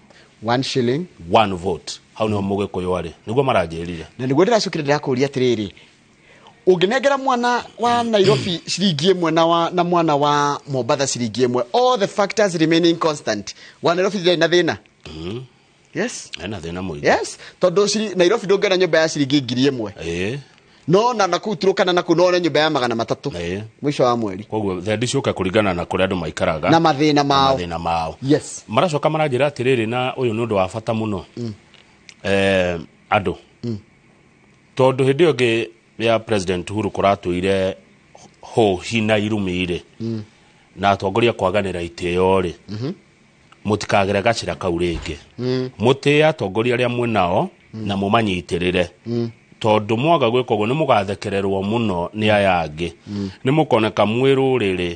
one shilling one vote. Hau nĩho mũgĩkũyũ arĩ, nĩguo maranjĩrire. Na nĩguo ndĩracokire ndĩrakũria atĩrĩrĩ, ũngĩnengera mwana wa Nairobi ciringi ĩmwe na mwana wa Mombatha ciringi ĩmwe, all the factors remaining constant, wa Nairobi ndarĩ na thĩna? Yes. Ena thĩna mũingĩ. Yes, tondũ Nairobi ndũngĩona nyũmba ya ciringi 1,000. No na nakũu Turukana nakũu no one nyũmba ya 300 mũico wa mweri. Koguo thendi ciũke kũringana na kũrĩa andũ maikaraga Na mathĩna mao. Mathĩna mao. Yes. Maracoka maranjĩra atĩrĩrĩ, na ũyũ nĩ ũndũ wa bata mũno, andũ, tondũ hĩndĩ ĩyo ĩngĩ ya President Uhuru kũratũire hũhi na irumi rĩ, na atongoria kwaganĩra itĩo rĩ, mũtikagere gacĩra kau rĩngĩ. Mũtĩe atongoria arĩa mwĩ nao na mũmanyitĩrĩre, tondũ mwaga gwĩka ũguo nĩ mũgathekererwo mũno nĩ aya angĩ, nĩ mũkoneka mwĩ rũrĩrĩ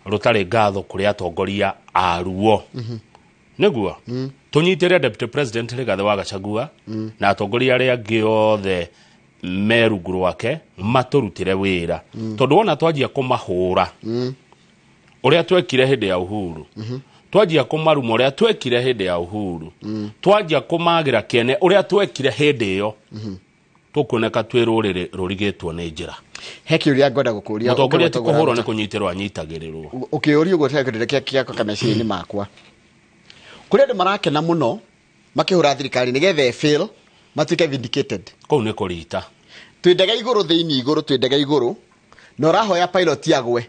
rũtarĩ ngatho kũrĩ atongoria aruo. Nĩguo tũnyitĩre Deputy President Rigathĩ wa Gachagua na atongoria arĩa angĩ othe me rungu rwake matũrutĩre wĩra, tondũ wona twanjia kũmahũra ũrĩa twekire hĩndĩ ya Uhuru, twanjia kũmaruma ũrĩa twekire hĩndĩ ya Uhuru, twanjia kũmagĩra kĩene ũrĩa twekire hĩndĩ ĩyo, tũkuoneka twĩ rũrĩrĩ rũrigĩtwo nĩ njĩra. He kĩũria ngwenda gũkũria. Mũtongoria ti ũkĩgweta kũhũrwo, nĩ ũguo. kũnyitĩrwo anyitagĩrĩrwo. Ũkĩũria ũguo kĩndũ kĩrĩa kĩakoka meciria-inĩ makwa, kũrĩ andũ marakena mũno makĩhũra thirikari nĩgetha ĩ fail matuĩke vindicated. Kũu nĩ kũrita. Twĩ ndege igũrũ, thĩinĩ igũrũ, twĩ ndege igũrũ na ũrahoya pilot agwe.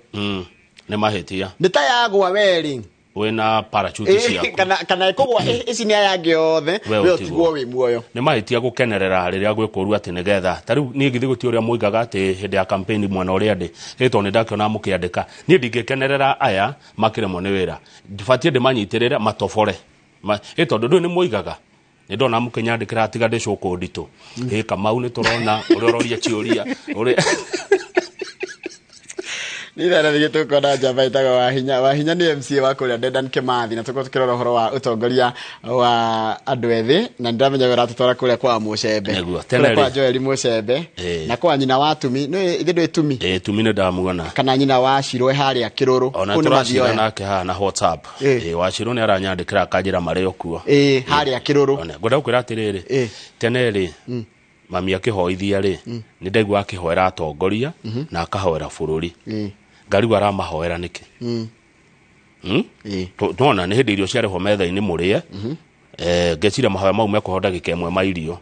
Nĩ mahĩtia. Nĩ ta yagwa werĩ. Wĩna parachute ciaku. Kana ĩkũgwa ici nĩ aya angĩ othe, we ũtigwo wĩ muoyo. Nĩ mahĩtia gũkenerera rĩrĩa gwĩkũru atĩ nĩgetha ta rĩu niĩ githĩ gũtirĩ ũrĩa moigaga atĩ hĩndĩ ya campaign mwena ũrĩa ndĩ, tondũ nĩ ndakĩona mũkĩandĩka, niĩ ndingĩkenerera aya makĩremwo nĩ wĩra, batiĩ ndĩmanyitĩrĩre matobore. Tondũ ndũĩ nĩ moigaga nĩ ndona mũkĩnyandĩkĩra tiga ndĩcũkũ nditũ. Kamau nĩ tũrona ũrĩa ũroria ciũria ũrĩa Nĩ thaa tũkona njamba ĩtagwo Wahinya. Wahinya nĩ MCA wa kũrĩa Dedan Kimathi, na tũkorwo tũkĩrora ũhoro wa ũtongoria wa andũ ethĩ, na nĩndĩramenya we ũratũtwara kũrĩa kwa Mũcembe, kũrĩa kwa Joel Mũcembe, na kwa nyina wa Tumi. Nĩ ithe ndũĩ Tumi? Tumi nĩ ndamuona. Kana nyina wa Shiro harĩa Kĩrũrũ. Ona tũracira nake haha na WhatsApp. Wa Shiro nĩ aranyandĩkĩra akanjĩra marĩ o kuo. Harĩa Kĩrũrũ. Ngwenda gũkwĩra atĩrĩrĩ, tene rĩ mami akĩhoithia rĩ, nĩ ndaigua akĩhoera atongoria na akahoera bũrũri. Ngarigwo aramahoera nĩkĩ? Nona nĩ hĩndĩ irio ciarĩhwo metha-inĩ mũrĩe, ngeciria mahoya mau mekũheo ndagĩka ĩmwe ma irio,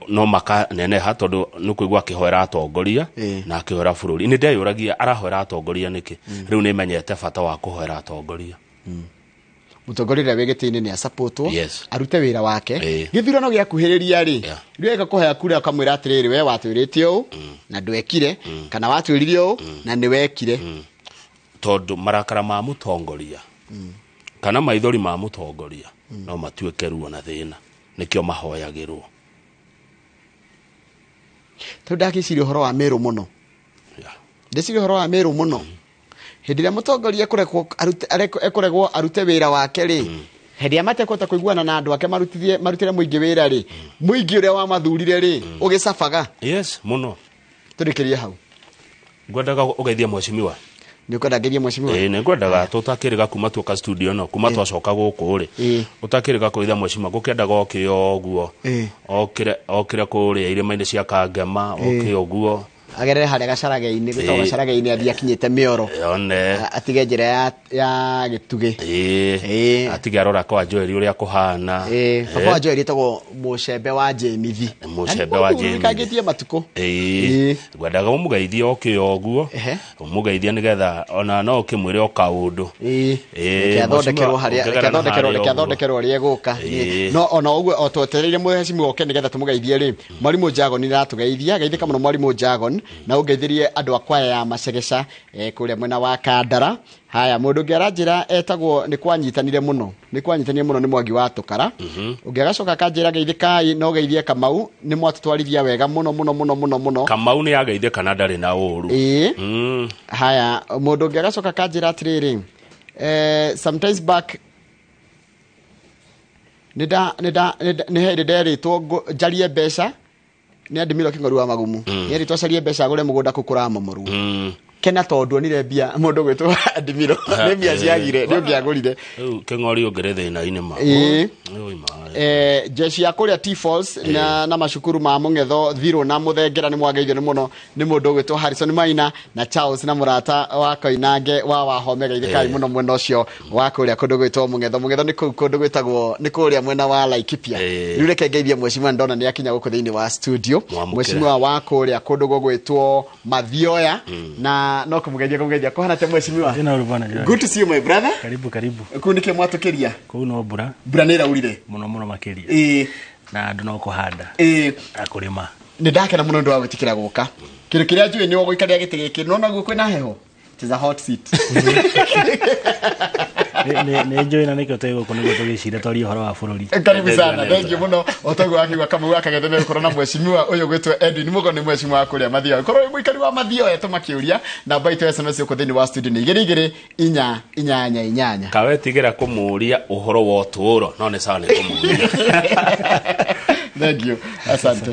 no makaneneha tondũ nĩ kũigua akĩhoera atongoria na akĩhoera bũrũri. Nĩ ndeyũragia arahoera atongoria nĩkĩ? Rĩu nĩ menyete bata wa kũhoera atongoria. Mũtongoria ũrĩa wĩ gĩtĩ-inĩ nĩ asapotwo, arute wĩra wake. Gĩthurano gĩakuhĩrĩria rĩ, rĩu eka kũhea kura akamwĩra atĩrĩrĩ, we watwĩrĩte ũũ na ndwekire, kana watwĩrire ũũ na nĩwekire. Tondũ marakara ma mũtongoria kana maithori ma mũtongoria no matuĩke ruo na thĩna, nĩkĩo mahoyagĩrwo. Tondũ ndakĩciria ũhoro wa Meru mũno, ndĩciria ũhoro wa Meru mũno. Hĩndĩ ĩrĩa mũtongoria ekũregwo arute wĩra wake rĩ, hĩndĩ ĩrĩa matekũhota kũiguana na andũ ake marutĩre mũingĩ wĩra rĩ, mũingĩ ũrĩa wamathurire rĩ, ũgĩcabaga. Yes, mũno. Tũrĩkĩrie hau. Ngwendaga ũgeithie mheshimiwa. Nĩ ũkwenda ngeithie mheshimiwa? Nĩ ngwendaga tũtakĩrĩga kuma tuoka studio ĩno, kuma twacoka gũkũ rĩ, ũtakĩrĩga kũgeithia mheshimiwa, ngũkĩendaga oke ũguo, okĩre kũrĩa irĩma-inĩ cia Kangema, oke ũguo agerere harĩa gacarage-inĩ, gwĩtagwo gacarage-inĩ, athiĩ akinyĩte mĩoro, atige njĩra ya gĩtugĩ, atige arora kwa Joel ũrĩa kũhana. Baba wa Joel etagwo Mũcembe wa Jemithi. Mũcembe wa Jemithi. Kangĩtie matukũ. Ngwendaga ũmũgeithie oke ũguo, ũmũgeithie nĩgetha ona no ũkĩmwĩre o kaũndũ. Reke athondekerwo harĩa, reke athondekerwo ũrĩa egũka. No ona ũguo o twetereire mheshimiwa oke nĩgetha tũmũgeithie rĩ, Mwarimũ Jagon nĩ aratũgeithia. Geithĩka mũno Mwarimũ Jagon, na ũngeithirie andũ a kwaya ya Macegeca kũrĩa mwena wa Kandara. Haya, mũndũ ũngĩ aranjĩra etagwo nĩ kwanyitanire mũno, nĩ kwanyitanire mũno nĩ Mwangi wa Tũkara. Ũngĩ agacoka akanjĩra geithĩkai no geithie Kamau, nĩ mwatũtwarithia wega mũno mũno mũno mũno mũno. Kamau nĩ ageithĩka na ndarĩ na ũru. Haya, mũndũ ũngĩ agacoka akanjĩra atĩrĩrĩ, sometimes back nĩ hĩndĩ nderĩtwo njarie mbeca nĩ andĩmirwo Kĩng'oru wa Magumu, nĩ erĩtwo acarie mbeca agũre mũgũnda kũu kũramomorwo. Kena tondũ onire mbia mũndũ gwĩtwo Adimiro, nĩ mbia ciagire, nĩ ũngĩagũrire. Rĩu Kĩng'ori ũngĩrĩ thĩna-inĩ ma. Jeshi ya kũrĩa T-Falls na macukuru ma Mũng'etho, Thirũ na Mũthengera nĩ mwageithio nĩ mũno nĩ mũndũ ũgwĩtwo Harrison Maina na Charles na mũrata wa Koinange wa Wahome, geithĩkai mũno mwena ũcio wa kũrĩa kũndũ gwĩtwo Mũng'etho. Mũng'etho nĩ kũu kũndũ gwĩtagwo nĩ kũrĩa mwena wa Laikipia. Rĩu reke ngeithie mheshimiwa, ndona nĩ akinya gũkũ thĩinĩ wa studio. Mheshimiwa wa kũrĩa kũndũ gũgwĩtwo Mathioya, na no kũmũgeithia kũhana te mheshimiwa. Good to see you my brother. Karibu karibu. Kũu nĩkĩo mwatũkĩria? Kũu no mbura. Mbura nĩ ĩraurire mũno mũno makĩria. Na andũ no kũhanda na kũrĩma. Nĩ ndakena mũno nĩ ũndũ wa gwĩtĩkĩra gũka. Kĩndũ kĩrĩa njũĩ nĩ ũgũikaria gĩtĩ gĩkĩ, nĩwona guo kwĩna heho? It is a hot seat. Nĩ njũĩ na nĩkĩo twĩ gũkũ nĩguo tũgĩcire twarie ũhoro wa bũrũri. Karibu sana, thank you mũno. O taguo akiuga Kamau akagetheme gũkorwo na mheshimiwa ũyũ gwĩtwo Edwin Mugo, nĩ mheshimiwa wa kũrĩa Mathioya. Korwo wĩ mũikari wa Mathioya tũmakĩũria, namba itũ ya SMS gũkũ thĩinĩ wa studio nĩ 2 2 4 8 8. Kawe tigĩra kũmũria ũhoro wa ũtũũro, no nĩ sawa nĩ kũmũria. Thank you. Asante.